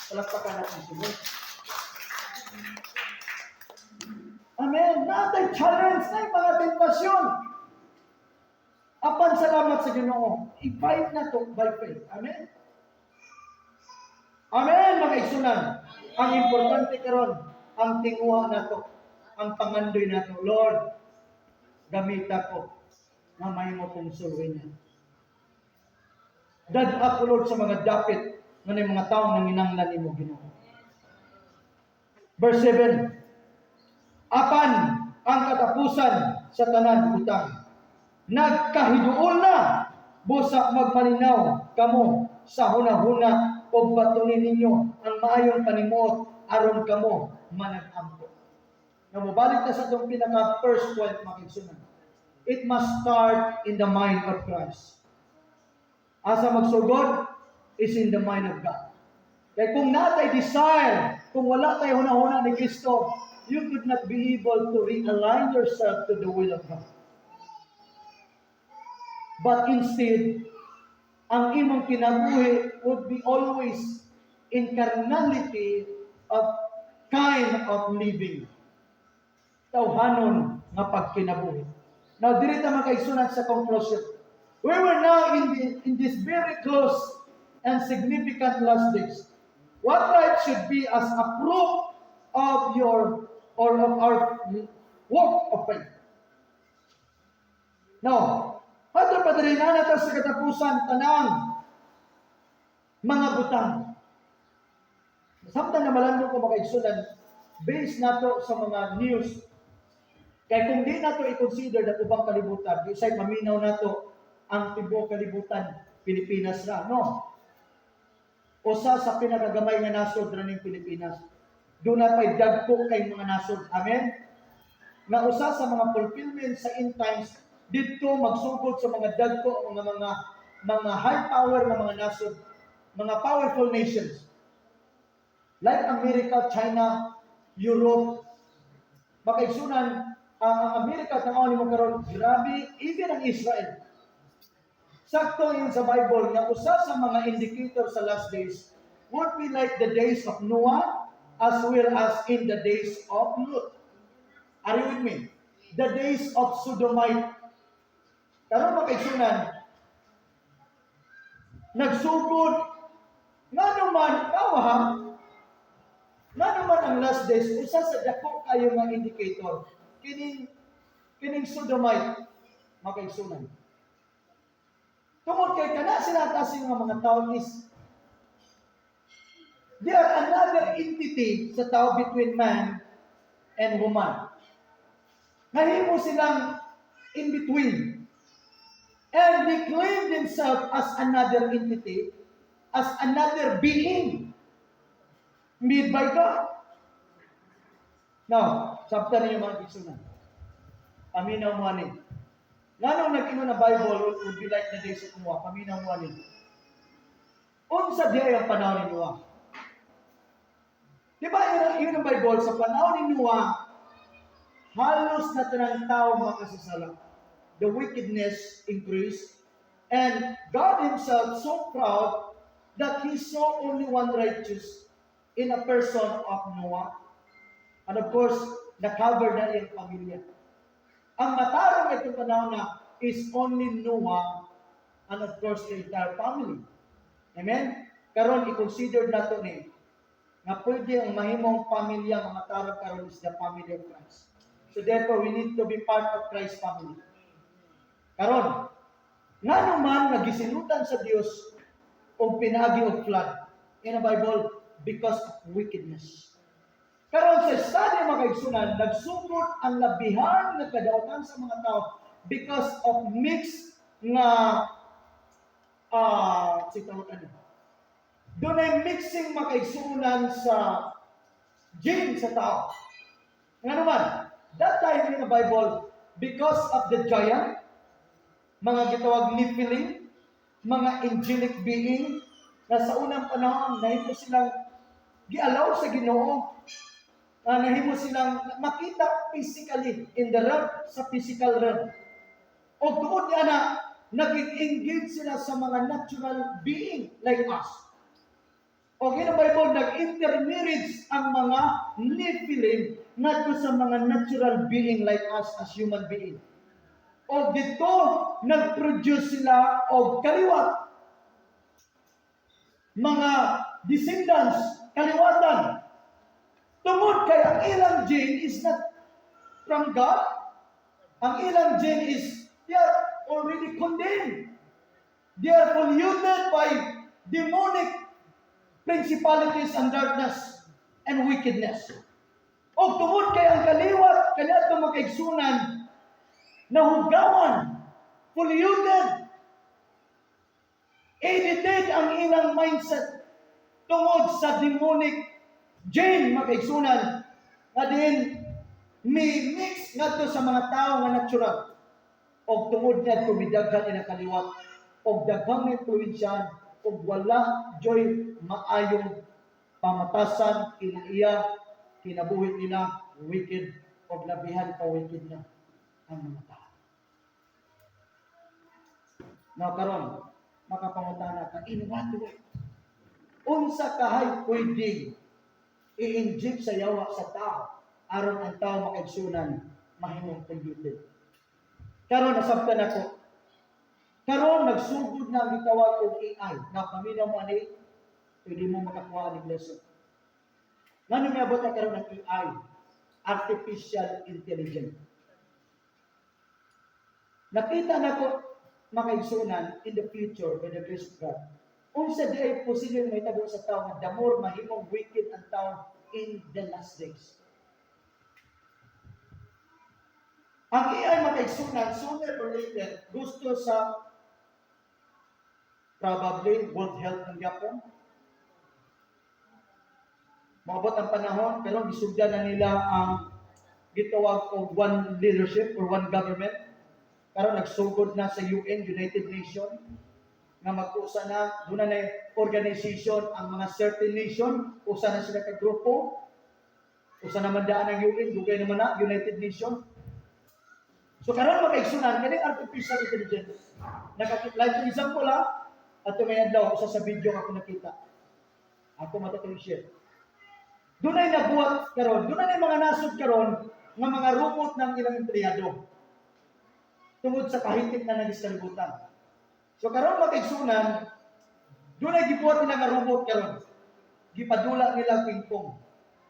[SPEAKER 1] Palakpakan natin si Lord. Amen. Natay challenge na yung mga tentasyon. Apan salamat sa Ginoo. I-fight na to by faith. Amen. Amen, mga igsunan. Ang importante karon, ang tinguha nato, ang pangandoy nato. Lord, gamita ko nga mahimo kong sulwin niya. Dad ako, Lord, sa mga dapit nga ng mga taong nanginanglan nimo, Ginoo. Verse 7. Apan ang katapusan sa tanan butang nagkahiduol na. Busa magmalinaw kamo sa hunahuna ug batunin ninyo ang maayong panimuot aron kamo manag-ampo. Now, mobalik na sa itong pinaka first point, mga igsunan. It must start in the mind of Christ. Asa magsugod is in the mind of God. Kaya kung natay desire, kung wala tayo hunahuna ni Kristo, you could not be able to realign yourself to the will of God. But instead, ang imong kinabuhi would be always in carnality of kind of living. Tawhanon nga pagkinabuhi. Now, diri ta, mga kaigsunan, sa conclusion. We were now in this very close and significant last days. What life should be as a proof of your or of our walk of faith. Now, Padre Padre, na ta sa katapusan tanang mga butang. Samtang na malandong ko, mga kaigsunan, based nato sa mga news. Kay kung di nato i-consider na ubang kalibutan, di say maminaw nato ang tibuok kalibutan, Pilipinas ra, no? Usa sa pinakagamay nga nasod ra ning Pilipinas. Doon na pa'y dagko kay mga nasod. Amen? Nga usa sa mga fulfillment sa end times didto magsugod sa mga dagko mga high power nga mga nasod, mga powerful nations like America, China, Europe. Makaigsunan, ang Amerika, tanaw nimo karon, grabe, even ang Israel. Sakto yun sa Bible nga usa sa mga indicator sa last days would be like the days of Noah as well as in the days of Lot. Are you with me? The days of Sodomite. Karon, mga kaigsunan, nagsugod nga naman tawa ha, nga naman ang last days, usa sa dako kayo nga indicator kining Sodomite, mga kaigsunan. Tungod kay kana sila kasi nga mga tao is they are another entity sa tao between man and woman. Nahimo silang in between. And they claim themselves as another entity, as another being made by God. Now, sabta ninyo, mga kaigsunan. Paminaw mo ani. Nganong nag-ingon ang Bible would be like the days of Noah? Paminaw mo ani. Unsa di ay ang panahon ni Noah? Di ba yun ang Bible, sa panahon ni Noah, Halos na tanang tao makasasala. The wickedness increased, and God Himself so proud that He saw only one righteous in a person of Noah. And of course, na-cover na iyang pamilya. Ang matarong itong panahon na is only Noah and, of course, the entire family. Amen? Karon i-consider nato ni nga pwede ang mahimong pamilya nga matarong karon is the family of Christ. So therefore, we need to be part of Christ's family. Karon, ngano man nga gisilutan sa Dios og pinaagi og flood in the Bible? Because of wickedness. Karon sa study, mga kaigsunan, nagsugod ang labihan nga kadautan sa mga tao because of mix nga si tawag ano. Dunay mixing, mga kaigsunan, sa gene sa tao. Nga naman, that time in the Bible, because of the giant, mga gitawag Nephilim, mga angelic being, na sa unang panahon, nahimo silang gialaw sa Ginoo, na nahimo silang makita physically in the realm, sa physical realm. O tuod niya na, naging engage sila sa mga natural being like us. O in the Bible, nag-intermarriage ang mga Nephilim ngadto sa mga natural being like us as human being. O dito, nag-produce sila og kaliwat. Mga descendants, kaliwatan. Tungod kay ang ilang gene is not from God, ang ilang gene is, they are already condemned. They are polluted by demonic principalities and darkness and wickedness. O tungod kay ang kaliwat, kaniadto, mga kaigsunan, nahugawan, polluted, edited ang ilang mindset tungod sa demonic gene, mga kaigsunan, nga din mi mix ngadto sa mga tao nga natural. Og tungod niadto, midaghan ilang kaliwat og daghang impluwensyahan og wala joy maayong pamatasan kinaiya kinabuhi nila, wicked og labihan pa wicked na ang mga tao. Now karon makapangutana ka, in what way? Unsa kahay pwede i-inject sa yawa sa tao aron ang tao, makaigsunan, mahimong polluted? Karon nasabtan ako. Karon nagsugod na ang gitawag og AI. Na paminaw mo ani, pwede mo makakuha ni lesson. Ngano miabot na karon ang AI, artificial intelligence? Nakita nako, mga kaigsunan, in the future, by the grace of God, unsa di ay posible mahitabo sa tao nga the more mahimong wicked ang tao in the last days. Ang AI, mga kaigsunan, sooner or later, gusto sa probably World Health ng Yapon. Maabot ang panahon, pero gisugdan na nila ang gitawag og one leadership or one government. Karon nagsugod na sa UN, United Nation, nga mag-usa na, doon na organization ang mga certain nation, usa na sila ka grupo, usa naman daan ang UN, dugay naman na, United Nation. So karon, mga kaigsunan, kaning artificial intelligence, nakakit like for example ha, ato may adlaw, usa sa video nga ako nakita. Ako matatong share. Dunay nabuhat karon, dunay mga nasod karon nga mga robot ng ilang empleyado. Tungod sa kahitik na nagis kalibutan. So karon, mga kaigsunan, dunay gibuhat nila nga robot karon. Gipadula nila pingpong.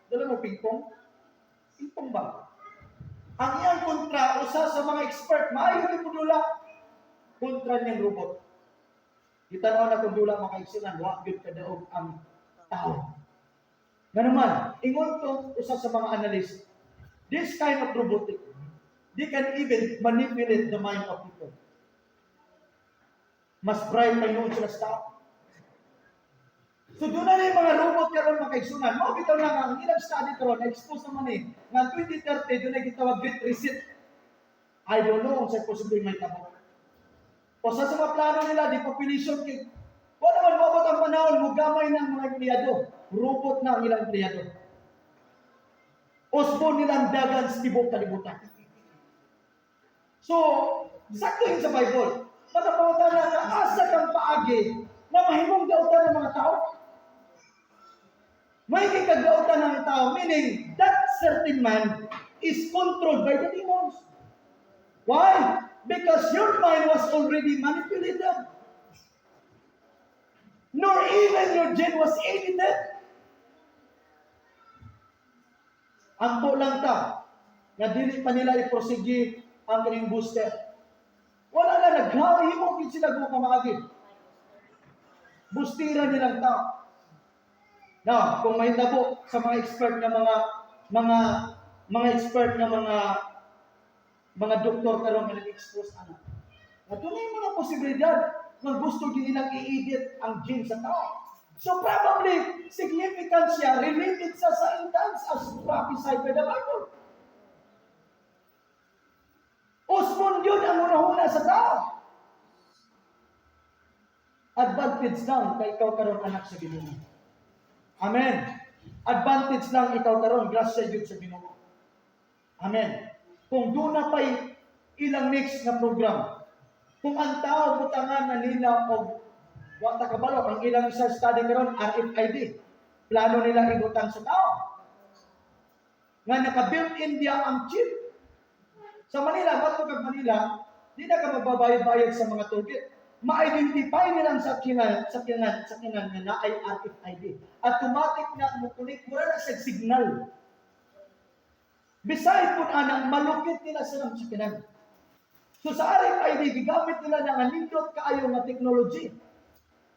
[SPEAKER 1] Dala mo pingpong? Pingpong ba? Ang iyang kontra, usa sa mga expert, maayo ni pudula kontra niyang robot. Gitanaw na kung dula, mga kaigsunan, wa gyud kadaog ang tao. Nganuman, ingon to usa sa mga analyst, this kind of robotic, they can even manipulate the mind of people. Mas bright pa yun sila sa tao. So doon na yung mga robot karon, mga kaigsunan. Mao bitaw na nga ang ilang study karon na-expose naman eh nga 2030 doon ay gitawag Great Reset. I don't know kung sa posible may tabo. O sa mga plano nila, depopulation kay wala naman maabot ang panahon, mugamay na ang mga empleyado. Robot na ang ilang empleyado. Usbon nilang dagan sa tibok kalibutan. So, sakto yun sa Bible. Magapangutana ka, asa kang paagi na mahimong dautan ng mga tao? May kagdautan ng tao, meaning that certain man is controlled by the demons. Why? Because your mind was already manipulated. Nor even your gene was edited. Ampo lang ta, nga dili pa nila iprosige ang kaning booster. Wala na, naghahimo gid sila kung pamaagi. Bustira nilang tao. Now, kung may tabo sa mga expert nga mga expert nga mga doktor karon nga nag-expose ana. Adunay mga posibilidad nga gusto gid nilang i-edit ang gene sa tao. So probably significant siya, related sa end times as prophesied by the Bible. Usbon yun ang unahuna sa tao. Advantage lang kay ikaw karon anak sa Ginoo. Amen. Advantage lang ikaw karon, grasya gyud sa Ginoo. Amen. Kung duna pa'y ilang next nga program, kung ang tao butangan na nila og wa ta kabalo, ang ilang sa study karon RFID, plano nila ibutang sa tao. Nga naka-built-in diya ang chip. Sa Manila, bato kag Manila, di na ka magbabayad-bayad sa mga toll gate. Ma-identify nilang sa kinan nga naay RFID. Automatic na mo connect, mura na sa signal. Beside po ana, malukit nila sa kinan. So sa RFID, gigamit nila na nga nindot kaayo nga technology.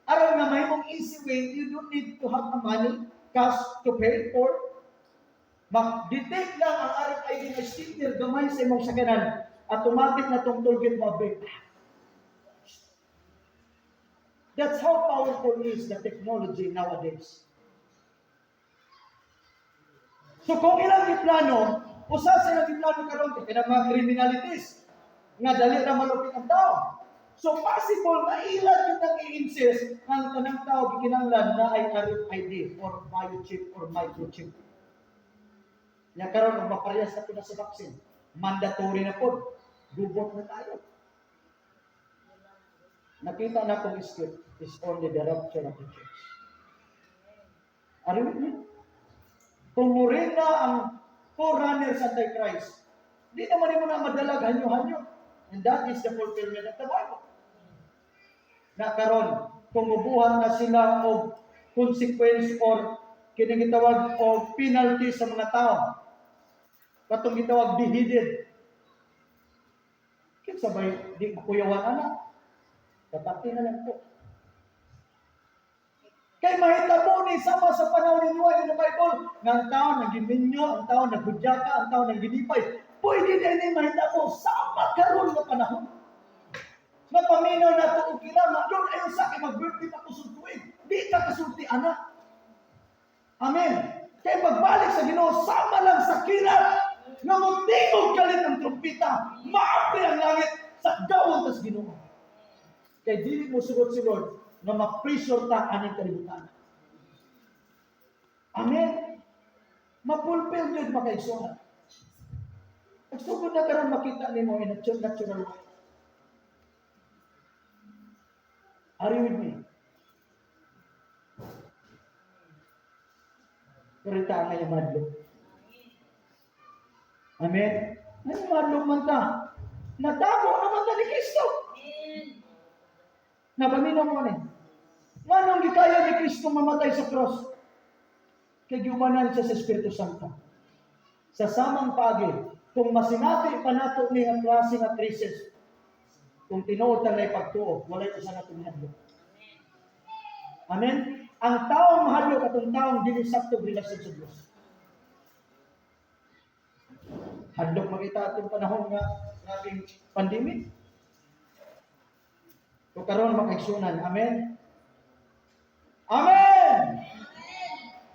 [SPEAKER 1] Aron nga mahimong easy way, you don't need to have a money, cash to pay for. Mag-detect lang ang RFID nga sticker gamay sa imong sakyanan, automatic na tong toll gate mo break. That's how powerful is the technology nowadays. So kung ilang giplano, usa sa ilang giplano karon kay kanang mga criminalities nga dali ra malupit ang tao. So possible nga ilan yun ang i-insist nga ang tanang tao gikinahanglan na ay RFID or biochip or microchip. Nya karon kung maparehas na po na sa vaccine, mandatory na po. Gubot na tayo. Nakita na kong script is only the rapture of the church. Are you with me? Kung muring na ang forerunner sa Antichrist, di naman mo na madalag hanyo-hanyo. And that is the fulfillment of the Bible. Na karon, kung mubuhat na sila og consequence or kining gitawag og penalty sa mga tao, katong gitawag beheaded, kinsa bay di makuyawan ana? Katati na lang po. Kay mahitabo ni sama sa panahon ni Noah in the Bible, nga ang tao nagiminyo, ang tao naghudyaka, ang tao nagginipay. Pwede din ni mahitabo sama karon nga panahon. Nga paminaw na to og kilama, "Lord, ayaw sa akin, mag-birthday pa ko sa tuig." Di ka kasulti, anak. Amen. Kay pagbalik sa Ginoo, sama lang sa kilat nga motingog kalit ang trumpita, maapli ang langit sa gawon tas Ginoo. Kay dili mo sugot si Lord nga ma-pressure ta aning kalibutan. Amen. Ma-fulfill yun, makaigsoon. Pagsugod na karon makita nimo in a natural way. Are you with me? Pero ita nga yung madlok. Amen? Ano madlok man ta? Natago naman ta ni Kristo. Napaminaw mo ni. Nganong gikaya ni Kristo mamatay sa cross? Kay giubanan siya sa Espiritu Santo. Sa samang pagi, kung masinati pa nato ni nga klase nga crisis, kung tinuod ta na ipagtuo, walay usa na mahadlok. Amen? Ang taong mahadlok atong taong dili sakto relasyon sa Dios. Hadlok makita atong panahon nga grabing pandemic. So karon makaigsunan. Amen? Amen!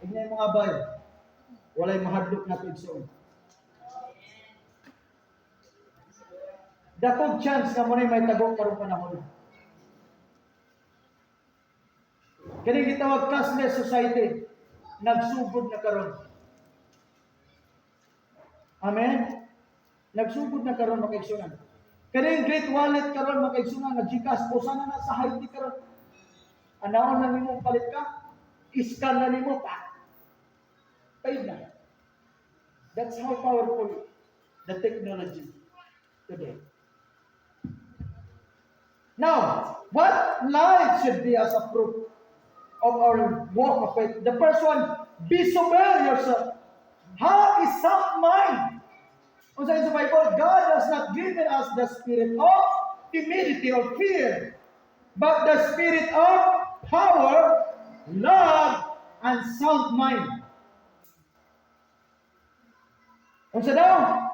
[SPEAKER 1] Tingnan mga bay. Walay mahadlok na igsoon. Dakog chance nga mo may tago karong panahon. Kani gitawag cashless society, nagsugod na karon. Amen? Nagsugod na karon, mga kaigsunan. Kaning great wallet karon, mga kaigsunan, nga GCash, usa na na sa Haiti karon. Anaon na nimo, palit ka, iskan na nimo pa. Paid na. That's how powerful the technology today. Now, what life should be as a proof of our walk of faith? The first one, be sober yourself. Have a sound mind. Kung sa Bible, God has not given us the spirit of timidity or fear, but the spirit of power, love, and sound mind. Unsa daw?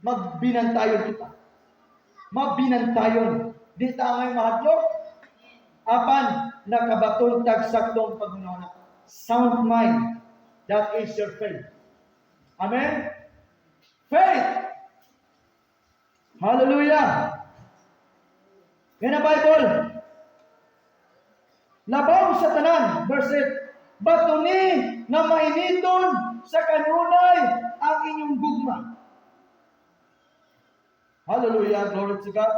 [SPEAKER 1] Magbinantayon kita. Mabinantayon. Di ta angay mahadlok. Apan nakabaton tag saktong paghunahuna. Sound mind. That is your faith. Amen? Faith. Hallelujah. Yan ang Bible. Labaw sa tanan, verse 8. Batuni nga mainiton sa kanunay ang inyong gugma. Hallelujah, glory to God.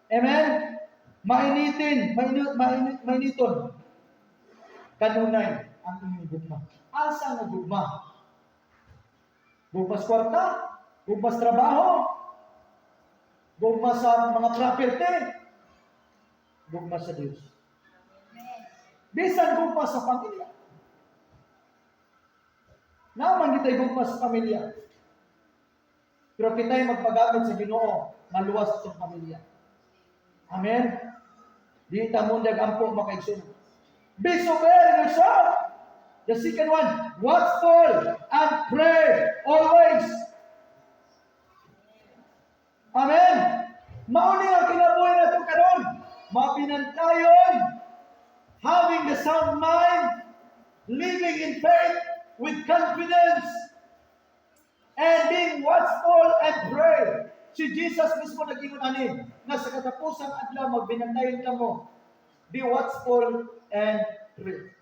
[SPEAKER 1] Amen? Mainitin, mainit, mainit, mainiton. Kanunay ang inyong gugma. Asa nga gugma? Gugma sa kwarta? Gugma sa trabaho? Gugma sa mga property? Gugma sa Diyos. Bisan gugma sa pamilya. Naman kita'y gugma sa pamilya. Pero kita'y magpagamit sa Ginoo, maluwas itong pamilya. Amen? Di ta mundag ampo, mga kaigsunan. Be sober yourself. The second one, watchful and pray always. Amen. Mao ni ang kinabuhi nato karon. Mabinantayon, having the sound mind, living in faith with confidence, and being watchful and pray. Si Jesus mismo nag-ingon ani nga sa katapusang adlaw magbinantayon kamo. Be watchful and pray.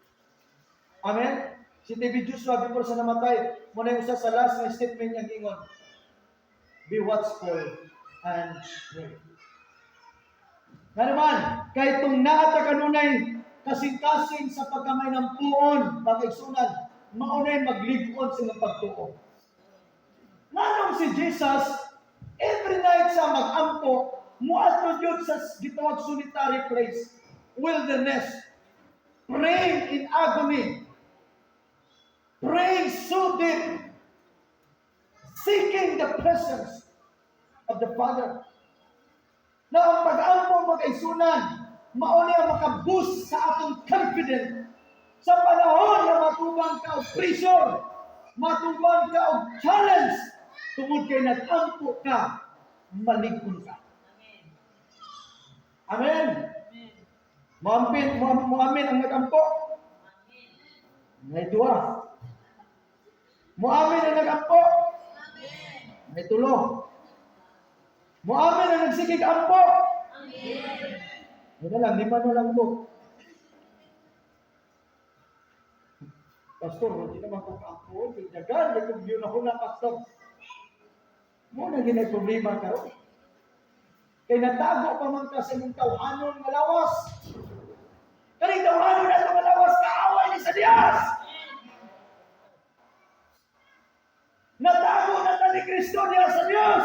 [SPEAKER 1] Amen? Si TB Joshua, before sa namatay, mao na yung usa sa last nga statement niya ingon. Be watchful and pray. Nga naman, kahit itong naata kanunay kasing-kasing sa pagkamay ng puon, mga kaigsunan, maunay maglig-on sa inyong pagtuo. Nganong si Jesus, every night sa mag-ampo, muadto gyud sa gitawag solitary place, wilderness, praying in agony, praying so deep, seeking the presence of the Father. Na ang pag-ampo, mga kaigsunan, mao ni ang makaboost sa atong confidence sa panahon na matubang ka og pressure, matubang ka og challenge, tungod kay nag-ampo ka, malig-on ka. Amen. Muamin, muamin ang nag-ampo. May duha. Muamin ang nag-ampo. May tulo. Muamin ang nagsigig ampo. Yun na lang, lima na lang po. Pastor, hindi naman ko kaampo. Dagan, may kong na na, Pastor. Mao na ginay problema karon. Kay natago pa man ka sa imong tawhanon nga lawas. Kaning tawhanon na nga lawas, kaaway ni sa Dios. Natago na ta ni Kristo diha sa Dios.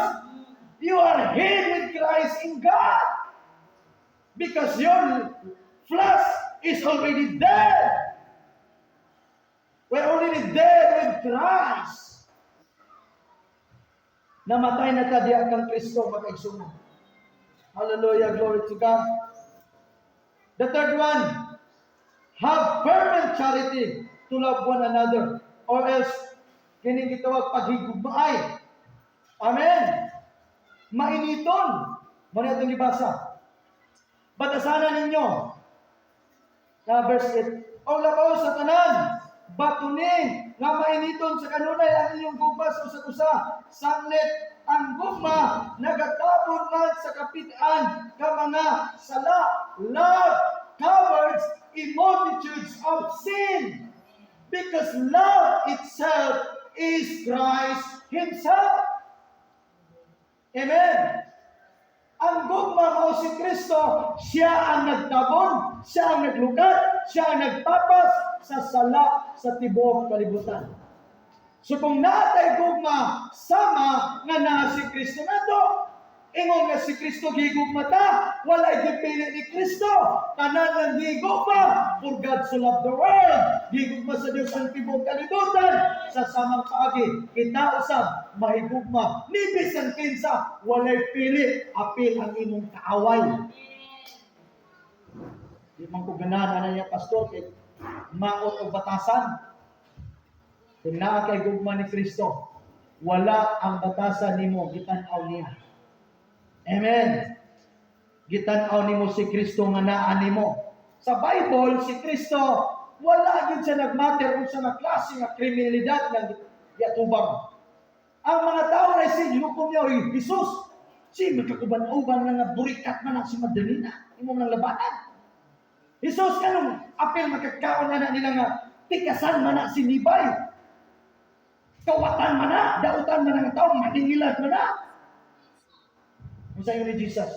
[SPEAKER 1] You are hid with Christ in God. Because your flesh is already dead. We're already dead with Christ. Namatay na ta diha kang Kristo, mga kaigsunan. Hallelujah, glory to God. The third one, have fervent charity to love one another or else kining gitawag paghigugmaay. Amen. Mainiton. Mao na itong gibasa. Batasanan ninyo. Na verse 8. O labaw sa tanan, batuni nga mainiton sa kanunay ang inyong gugma sa usag usa. Sanglit ang gugma nagatabon man sa kapit-an ka mga sala. Love covers a multitudes of sin. Because love itself is Christ Himself. Amen. Ang gugma mao si Kristo, siya ang nagtabon, siya ang naglukat, siya ang nagtapas sa sala sa tibuok kalibutan. So kung naa tay gugma, sama nga naa si Kristo nato. Ingon nga si Kristo gigugma ta, walay gipili ni Kristo. Tanan lang gigugma, for God so loved the world. Gigugma sa Dios ang tibuok kalibutan. Sa samang paagi, kita usab mahigugma ni bisan kinsa, walay pili, apil ang imong kaaway. Di man ko ganahan ana niya, pastor, kay maot og batasan. Kung naa kay gugma ni Kristo, wala ang batasan nimo, gitan-aw niya. Amen. Gitan-aw nimo si Kristo nga naa nimo. Sa Bible, si Kristo wala gid siya nagmatter unsa nga klase nga kriminalidad nga giatubang. Ang mga tao ay si gihukom niya, "Oy, Jesus, si magkakuban-uban nga burikat man ang si Magdalena, imo nang labanan. Jesus, kanong apil makakaon na nila nga tikasan man na si Libay. Kawatan man na, dautan man ang tao, maningilat man na." Unsa ingon ni Jesus?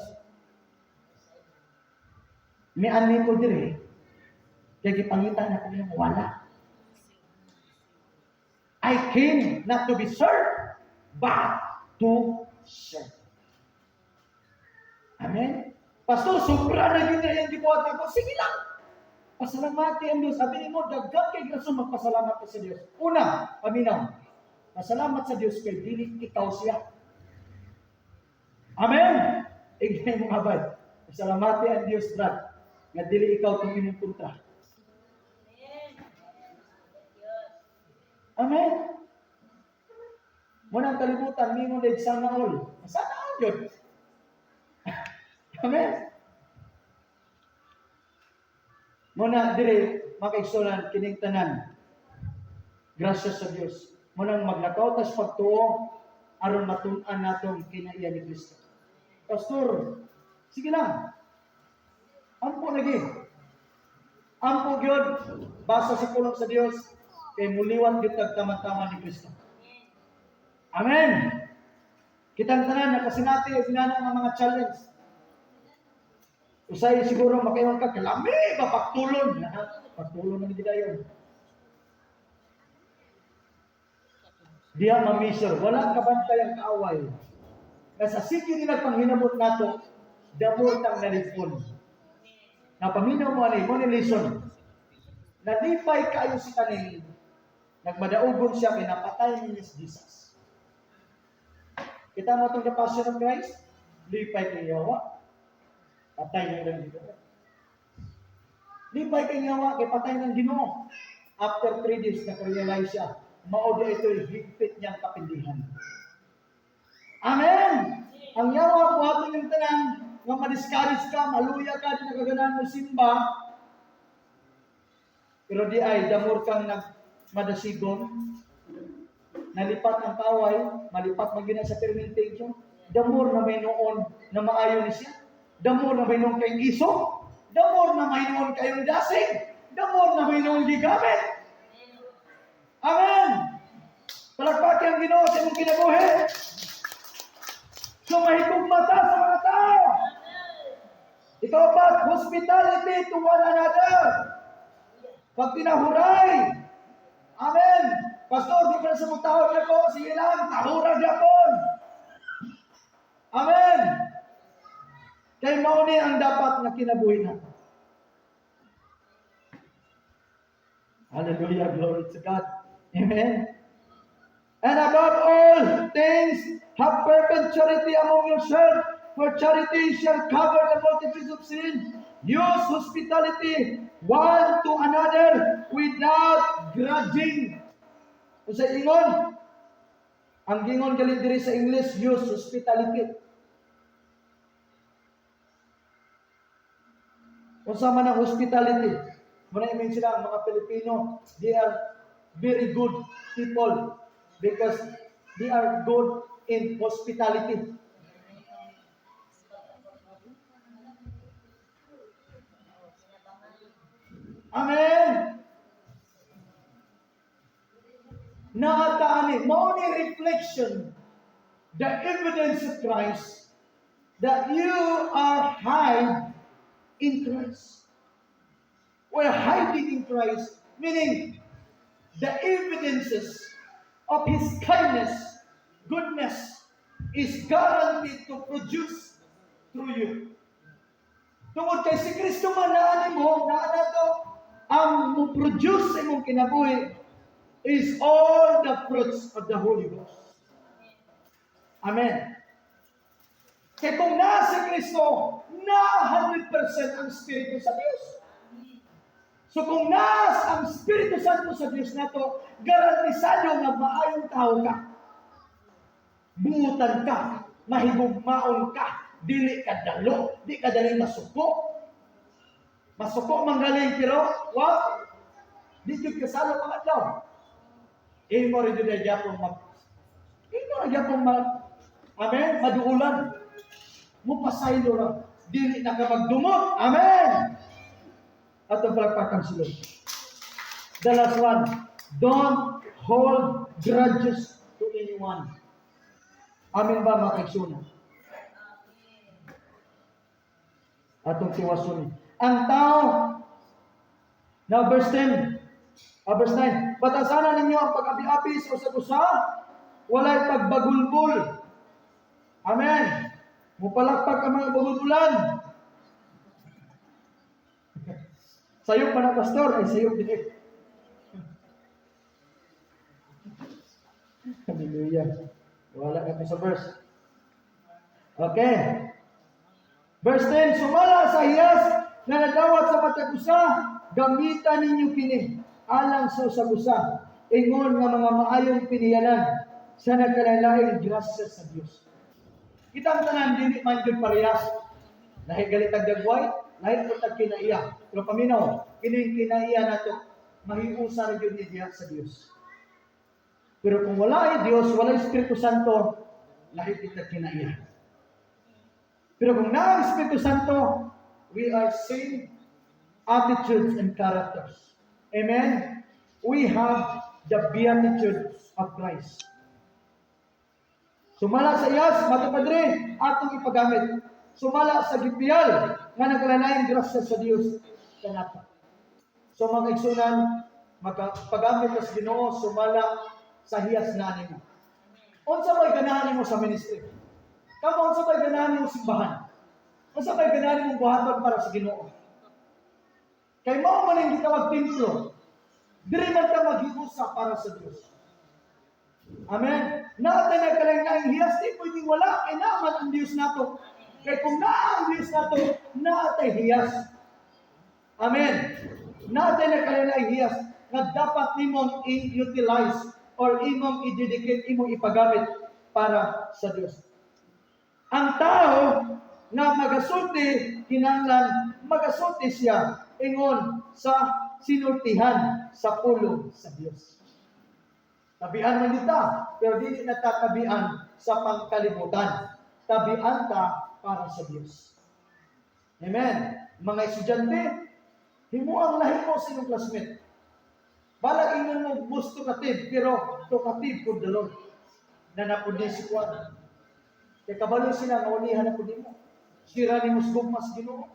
[SPEAKER 1] "Mianhi ko diri, kay gipangita na ko yung wala. I came not to be served, but to serve." Amen? Pastor, sobra na yun na yung gibuhat ako. Sige lang. Pasalamati ang Diyos. Sabi mo, daghan kay rason magpasalamat ka sa Diyos. Una, paminaw. Pasalamat sa Diyos kay dili ikaw siya. Amen? Ignay mo abay. Pasalamati ang Diyos, Brad, nga dili ikaw itong imong kontra. Amen? Muna ang kalibutan, mingon dahil sana all. Sana all yun. Amen? Muna dire, makaigsunan, kining tanan. Grasya sa Dios. Munang maglakaw tas pagtuo, aron matun-an natong kinaiya ni Kristo. Pastor, sige lang. Ampo lagi. Ampo gyud, basa sa pulong sa Dios, kay muliwat gyud tag taman-taman ni Kristo. Amen. Kitang tanan nakasinati og inana nga mga challenge. Usay siguro makaingon ka kalami ba pagtulon. Pagtulon na ni dayon. Diya ma-measure, wala kabantay ang kaaway. Nga sa sige nila panghinamot nato, damor tang nalipon. Napaminaw mo ani, mo ni lesson. Nalipay kayo si kaning, nagmadaugon siya, pinapatay ni Jesus. Kita mo itong the Passion of Christ? Lipay kay Yawa. Patay niya lang Ginoo. Lipay kay Yawa, kay patay ng Ginoo. After 3 days, nakarealize siya, mao di ito'y higpit niyang kapindihan. Amen! Ang Yawa, buhaton yung tanan, nga ma-discourage ka, maluya ka, di nakaganahan mo simba, pero di ay, damor kang nagmadasigon, nalipat ang kaway, malipat man gina sa fermentation, damor na may noon na maayo ni siya, damor na may noon kayong iso, damor na may noon kayong dasig, damor na may noon gigamit. Amen! Palakpaki ang Ginoo sa imong kinabuhi. So mahigugma ta sa mga tao. Ikaw pa, hospitality to one another. Pag tinahuray. Amen. Pastor, di pa na sa mong tahod na ko. Sige lang, tahura gyapon. Amen. Kay mao ni ang dapat nga kinabuhi nato. Hallelujah, glory to God. Amen. And above all things, have fervent charity among yourselves, for charity shall cover the multitudes of sin. Use hospitality one to another without grudging. Kung sa ingon, ang gingon gali diri sa English, use hospitality. Kung sa man ang hospitality, muna imin sila ang mga Pilipino, they are very good people because they are good in hospitality. Amen! Naa ta ani, mao ni reflection, the evidence of Christ, that you are hide in Christ. We're hiding in Christ, meaning the evidences of His kindness, goodness, is guaranteed to produce through you. Tungod kay si Kristo man naa nimo, naa nato, ang mo-produce sa imong kinabuhi is all the fruits of the Holy Ghost. Amen. Kaya kung naa si Kristo, na 100% ang Espiritu sa Diyos. So kung naa ang Espiritu Santo sa Diyos nato, garantisado nga maayong tao ka. Buutan ka, mahigugmaon ka, dili ka dalo, di ka dali masuko. Masuko man galing pero wa di jud ka salo mga adlaw. Imo rin jud ay gyapon mag imo ra gyapon mag, amen, maduulan. Mupasaylo ra. Dili na ka magdumot. Amen. Atong palakpakan sila. The last one, don't hold grudges to anyone. Amen ba, mga kaigsuonan? Atong tiwason. Ang tao, na verse 10, verse 9, "Batasanan ninyo ang pag-api-api sa usag-usa, walay pagbagulbol." Amen. Mupalakpak ang mga bagulbulan. Sayop pa na, pastor, ay sayop din eh. Hallelujah. Wala ka sa verse. Okay. Verse 10, "Sumala sa hiyas na nadawat sa matag usa, gamitan ninyo kini alang sa usag-usa, ingon nga mga maayong piniyalan sa nagkalain-laing grasya sa Dios." Kitang tanan dili man jud parehas. Lahi galit tag dagway, lahi po tag kinaiya. Pero paminaw, kining kinaiya nato mahiusa ra jud ni diha sa Dios. Pero kung wala ay Dios, wala Espiritu Santo, lahi kita kinaiya. Pero kung naa ang Espiritu Santo, we are same attitudes and characters. Amen? We have the beatitude of Christ. Sumala sa iyas, mga padre, atong ipagamit. Sumala sa gipiyal, nga nagkalalaing grasya sa Dios kanato. So mga igsunan, magpagamit sa Ginoo sumala sa hiyas na nimo. Unsa may ganahan nimo sa ministry? Kamo, unsa may ganahan nimo simbahan? Unsa may ganahan nimo buhaton para sa Ginoo? Kay mao man ang gitawag templo. Diri man ta maghiusa para sa Dios. Amen. Naa tay nagkalain hiyas, di pwedeng wala kay naa man ang Dios nato. Kay kung naa ang Dios nato, naa tay hiyas. Amen. Naa tay nagkalain hiyas nga dapat nimong i-utilize or imong i-dedicate, imong ipagamit para sa Dios. Ang tao nga magasulti, kinahanglan magasulti siya ingon sa sinultihan sa pulong sa Dios. Tabian man kita, pero dili na ta tabian sa pangkalibutan. Tabian ta para sa Dios. Amen. Mga estudyante, himuang lahi mo sa inyong classmate. Balag ingon mo most talkative, pero talkative for the Lord. Na napudi si Juan. Kay kabalo sila nga ulihan na pud nimo. Sira nimo sa gugma sa Ginoo.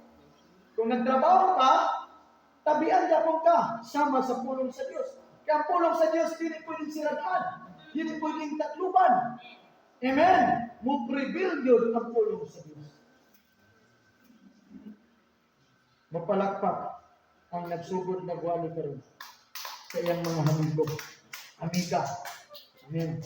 [SPEAKER 1] Kung nagtrabaho ka, tabian gyapon ka sama sa pulong sa Dios. Kaya ang pulong sa Dios dili pwedeng siradaan, dili pwedeng takluban. Amen. Mo prevail yun ang pulong sa Dios. Mapalakpak ang nagsugod na gwali karon sa iyang mga amigo. Amiga. Amen.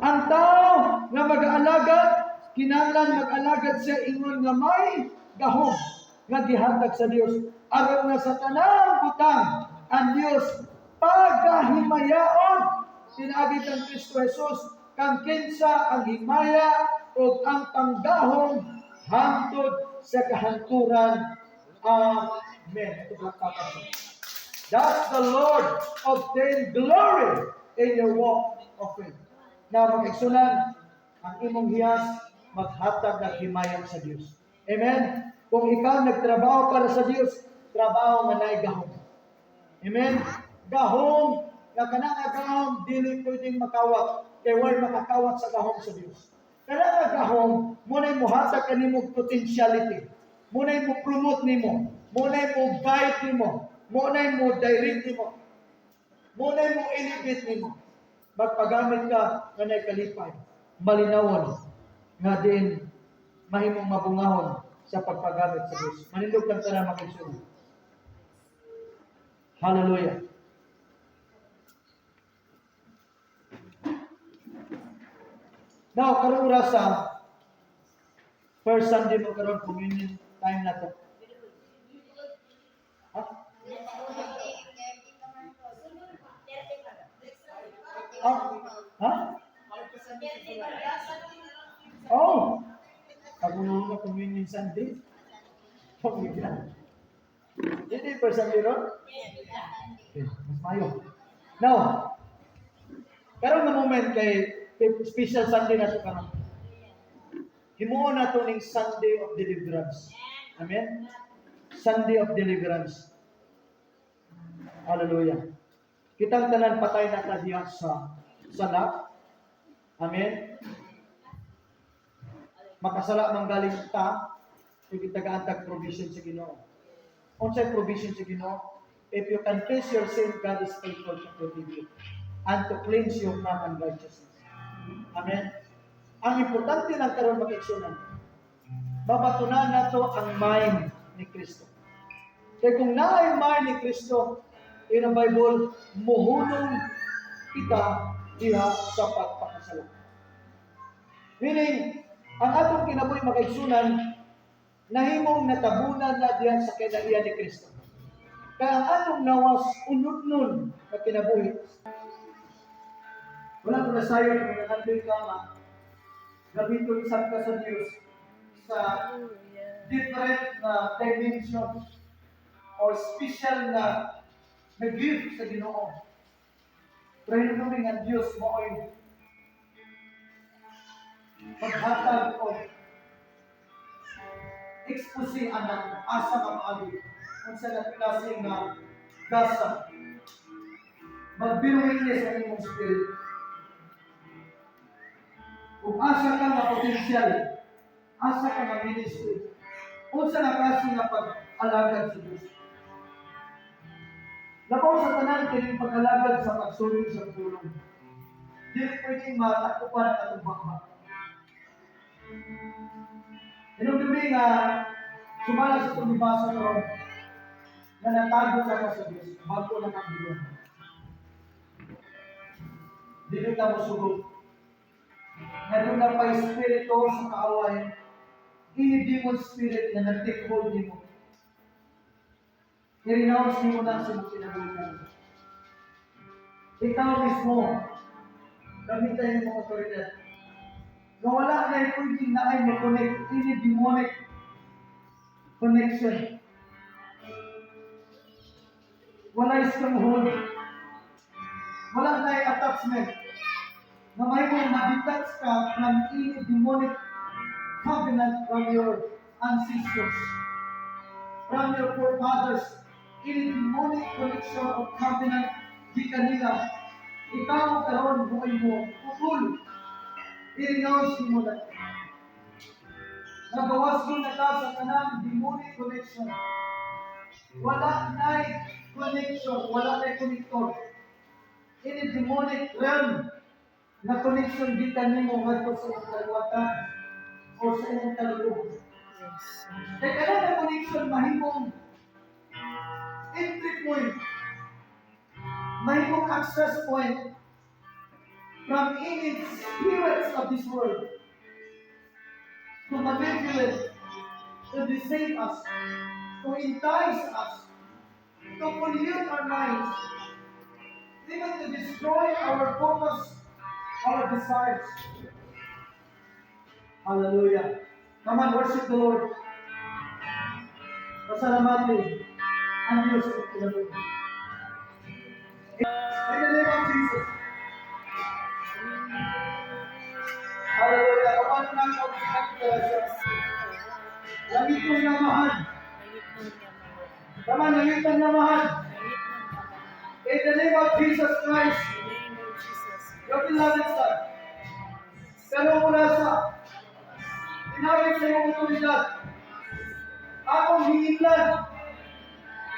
[SPEAKER 1] Ang tao nga mag-aalagad, kinahanglan mag-alagad siya ingon nga may gahom nga gihatag sa Dios aron nga sa tanang butang ang Dios pagahimayaon pinaagi kang Kristo Jesus, kang kinsa ang himaya ug ang panggahom hangtod sa kahangturan. Amen. Ito palakpakan. Does the Lord obtain glory in your walk of faith? Na mga igsunan, ang imong hiyas maghatag ng himaya sa Dios. Amen. Kung ikaw nagtrabaho para sa Dios, trabaho nga naay gahom. Amen. Gahom nga kana nga gahom dili pwedeng makawat kay way makakawat sa gahom sa Dios. Kana nga gahom mo nay mohatag kanimo og potentiality. Mo nay mo promote nimo, mo nay mo guide nimo, mo nay mo direct nimo. Mo nay mo elevate nimo. Magpagamit ka nga nay kalipay, malinawon nga din mahimong mabungahon sa pagpagamit sa Dios. Manindog kang tanan, mga igsoon. Hallelujah. Now, karong orasa, first Sunday mo karon, communion time na to. Ha? Ah? Ha? Oh! Kagulo na communion Sunday. Oh my God. Hindi first Sunday ron? Okay, mas mayo. Now, karon nga moment kay special Sunday na to karon. Himuon nato ning Sunday of Deliverance. Amen? Sunday of Deliverance. Hallelujah. Kitang tanan patay na ta diha sa sala. Amen? Makasala man galing ta, kung gitagaan tag provision sa Ginoo. Unsay provision sa Ginoo? If you confess your sin, God is faithful to forgive you and to cleanse you from unrighteousness. Amen. Ang importante lang karon, mga kaigsunan, mabatunan nato ang mind ni Kristo. Kaya kung naay mind ni Kristo, in ang Bible, muhunong kita diha sa pagpakasala. Meaning, ang atong kinabuhi, mga kaigsunan, nahimong natabunan na diha sa kinaiya ni Kristo. Kaya ang atong nawas, unod-nun na kinabuhi. Wala ko nasayon kung nangandoy ka nga, gamiton sad ka sa Diyos sa different na dimension or special na gift sa Ginoo. Pero hinumdumi nga Diyos mao'y paghatag og expose anang asa nga maagi, unsa nga klase nga gasa mag-bear witness ang imong spirit kung asa ka nga potensyal, asa ka nga ministry, unsa nga klase nga pag-alagad sa Diyos. Labaw sa tanan kining pag-alagad sa pagsulong sa pulong. Dili pwedeng matakupan ang atong bakba. Hinumdumi nga sumala sa itong gibasa karon na natago ka na sa Diyos, bago na kang bilong. Dili ka mosugot. Nga duna pa espiritu sa kaaway, ini demon spirit na nag-take hold nimo. I-renounce nimo na sa imong kinabuhi. Ikaw mismo, gamitin mo otoridad. Nga wala na pwedeng naay mo-connect any demonic connection. Wala stronghold. Wala na attachment. Na may mo ma-detach ka from any demonic covenant from your ancestors, from your forefathers, any demonic connection of covenant di kanila. Ikaw karon buhay mo, putol. I-renounce mo na. Nagawas mo na ka sa kanang demonic connection. Wala na connection, wala na connector. Any demonic realm na connection gikan nimo ngadto sa imong kaliwatan o sa imong kaluob. Kay kanang na connection mahimong entry point, mahimong access point from any spirits of this world to manipulate, to deceive us, to entice us, to pollute our minds, even to destroy our focus, our desires. Hallelujah. Come on, worship the Lord. Pasalamati ang Diyos sa kinabuhi. In the name of Jesus. Hallelujah. Kapag nang Langit kong Amahan. Tama, langit ng Amahan. In the name of Jesus Christ,
[SPEAKER 2] In the name of Jesus.
[SPEAKER 1] Your beloved Son, pero mula sa tinawag sa iyong otoridad, akong gihinlan,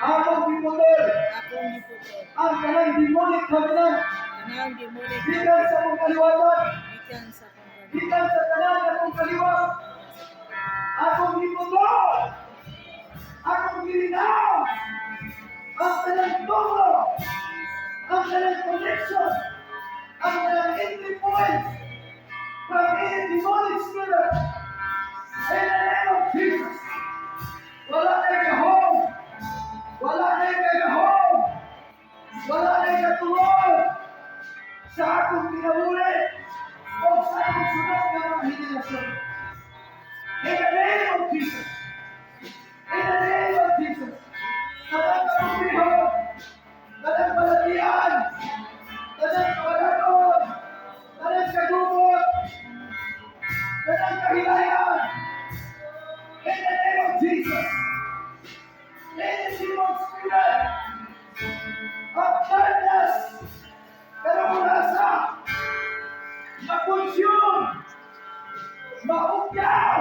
[SPEAKER 1] akong giputol,
[SPEAKER 2] Akong giputol.
[SPEAKER 1] Ang kanang demonic covenant,
[SPEAKER 2] Kanang demonic
[SPEAKER 1] gikan sa akong kaliwatan,
[SPEAKER 2] gikan sa akong kaliwatan.
[SPEAKER 1] Gikan sa tanan akong kaliwat, akong giputol, akong gilinaw, ang tanang tungo, ang tanang connection, ang tanang entry point from any demonic spirit. In the name of Jesus, wala na gahom, wala na gahom, wala na katulong sa akong kinabuhi o sa akong sunod nga mga henerasyon. In the name of Jesus, in the name of Jesus, tanang karubihan, tanang balatian, tanang kawalanon, tanang kagubot, tanang kahilayan, in the name of Jesus, any demon spirit of darkness, pero mula sa ma-consume, maugyaw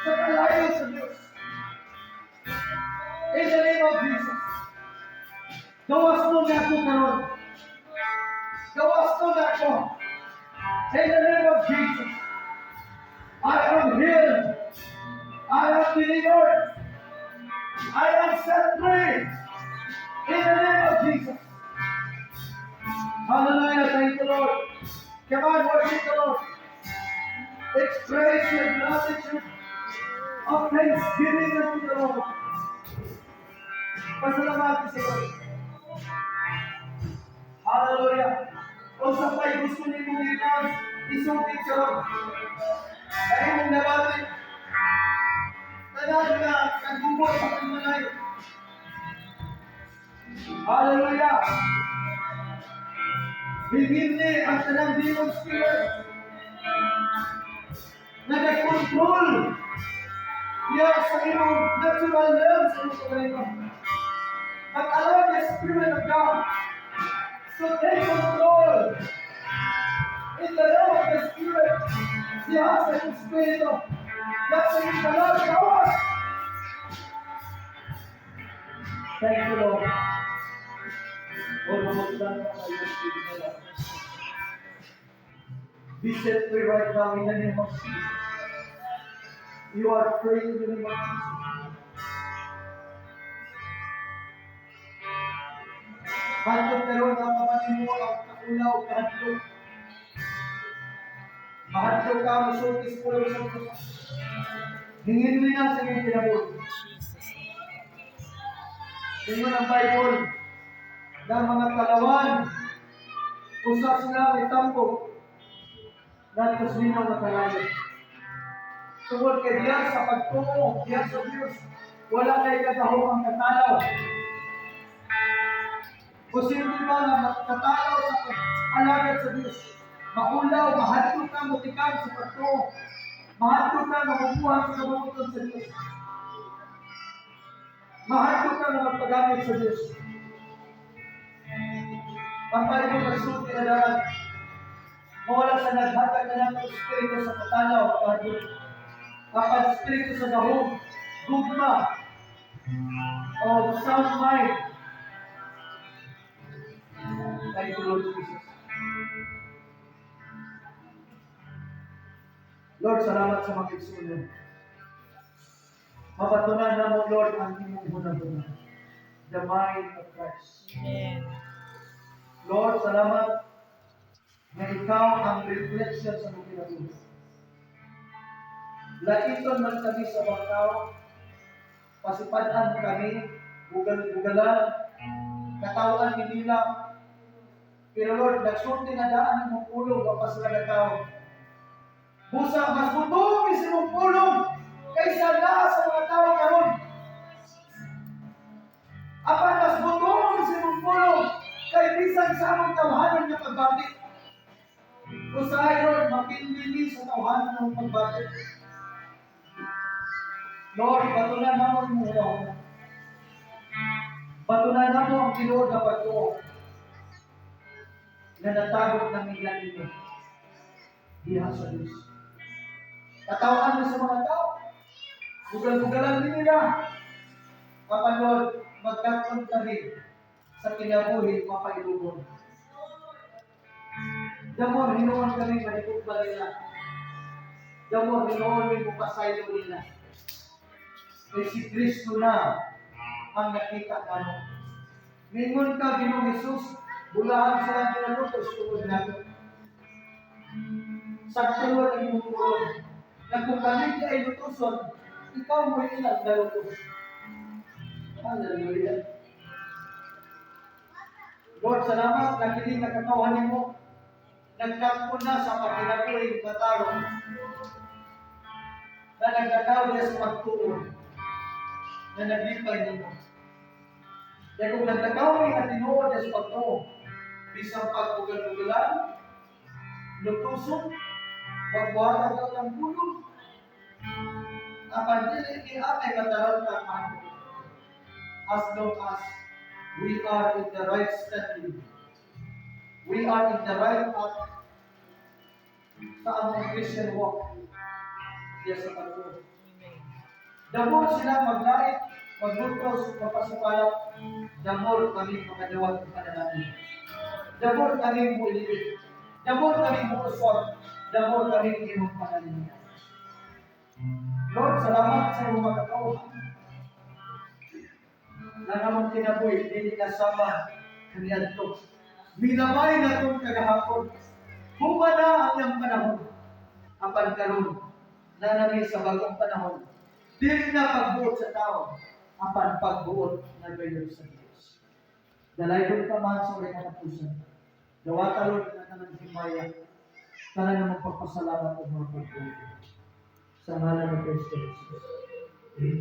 [SPEAKER 1] sa kalayo sa Diyos. In the name of Jesus. Gawas mo na ako karon. Gawas mo na ako. In the name of Jesus. I am healed. I am delivered. I am set free. In the name of Jesus. Hallelujah. Thank you, Lord. Come on, worship the Lord. Express your gratitude of thanksgiving unto the Lord. Pasalamat sa Lord. Hallelujah. Kung unsa pa'y gusto nimo i-announce, isugid karon. Kaya imong nabati. Tanan nga kagubot sa pagmalay. Hallelujah. Hingin ni ang tanang demon spirit na nag-control diya sa imong natural realm, sa imong kaugalingon. But allow the Spirit of God to take control in the realm of the Spirit. Diya sa imong spirito. Diya sa imong kalag, gawas. Thank you, Lord. Oh, Lord, be set free right now in the name of Jesus. You are free in the name of Jesus. Hantod karon ang kaman mo ang kakulaw kahadlok. Mahadlok ka musulti sa pulong sa Diyos. Hingin mo na sa iyong kinabuhi.
[SPEAKER 2] Jesus.
[SPEAKER 1] Ingon ang Bible na mga kalawan, usa sila may tambok ngadto sa linaw nga kalayo. Tungod kay diyan sa pagtuo, diyan sa Diyos, wala kay kagahom ang katalaw. Posible ba nga makatalaw sa pag-alagad sa Diyos? Maulaw, mahadlok ka, mutikang sa pagtuo. Mahadlok ka, mabubuhat sa kabubut-on sa Diyos. Mahadlok ka nga magpagamit sa Diyos. Ang Bible nagsulti na daan, mawala sa naghatag na nato espiritu sa katalaw, kahadlok. Apan espiritu sa gahom, gugma, o sound mind. Thank you, Lord Jesus. Lord, salamat sa mga igsuonan. Mabatunan na mo, Lord, ang imong hunahuna. The mind of Christ.
[SPEAKER 2] Amen.
[SPEAKER 1] Lord, salamat na ikaw ang reflection sa mong kinabuhi. Laiton man kami sa mga tao, pasipadaan kami, bugal-bugalan, katawan ni nila. Pero Lord, nagsulti na daan ang mong pulong, wa pa sila nagtao. Busa, mas butong sa mong pulong kaysa naa sa mga tao karon. Apan mas butong sa mong pulong kay bisan sa among tawhanon nga pagbati. Usahay, Lord, mapindili sa tawhanon ng pagbati. Lord, batunan namo ang imong hunahuna. Batunan namo ang among tinuod na pagtuo na natagok ng ilan ninyo diha sa Diyos. Katawaan mo sa mga tao. Bugal-bugalan din nila. Apan, Lord, magkat-on kami sa kinabuhi mapailugon. The more hinuon kami malikog ba nila. The more hinuon mi mupasaylo nila. Kay si Kristo na ang nakita kamo. Mingon ka, Ginoong Jesus, bulahan sila ginalutos tungod nato. Sakto ang imong pulong na kung kami di ay lutuson, ikaw mo ilang nalutos. Hallelujah. Lord, salamat na kini nga katawhan nimo nagkat-on na sa pagkinabuhi matarong na naglakaw niya sa pagtuon na naglipay nimo. Kaya kung naglakaw mi nga tinuod niya sa pagtuo, bisan pagbugal-bugalan, lutuson, magbuhatag ka ng pulong, apan dili ni atay mataranta ang as long as we are in the right standing. We are in the right path sa among Christian walk diya sa pagtuo.
[SPEAKER 2] Amen.
[SPEAKER 1] The more sila maglait, maglutos, mapasupalop, the more kami makadawat ng panalangin. The more kami muilibig. The more kami muuswag. The more kami imong panalangin. Lord, salamat sa imong mga katawhan na namang kinabuhi, dili na sama kaniadto. Minamay na itong kagahapon. Human na ang iyang panahon. Apan karon na nami sa bagong panahon. Dili na pagbuot sa tao, apan pagbuot na gayon sa Diyos. Dalaygon ka man sa iyong katapusan. Dawata, Lord, na tanang himaya, tanan namong pagpasalamat o mga pagbuot. Sa ngalan ni Kristo Jesus. Amen.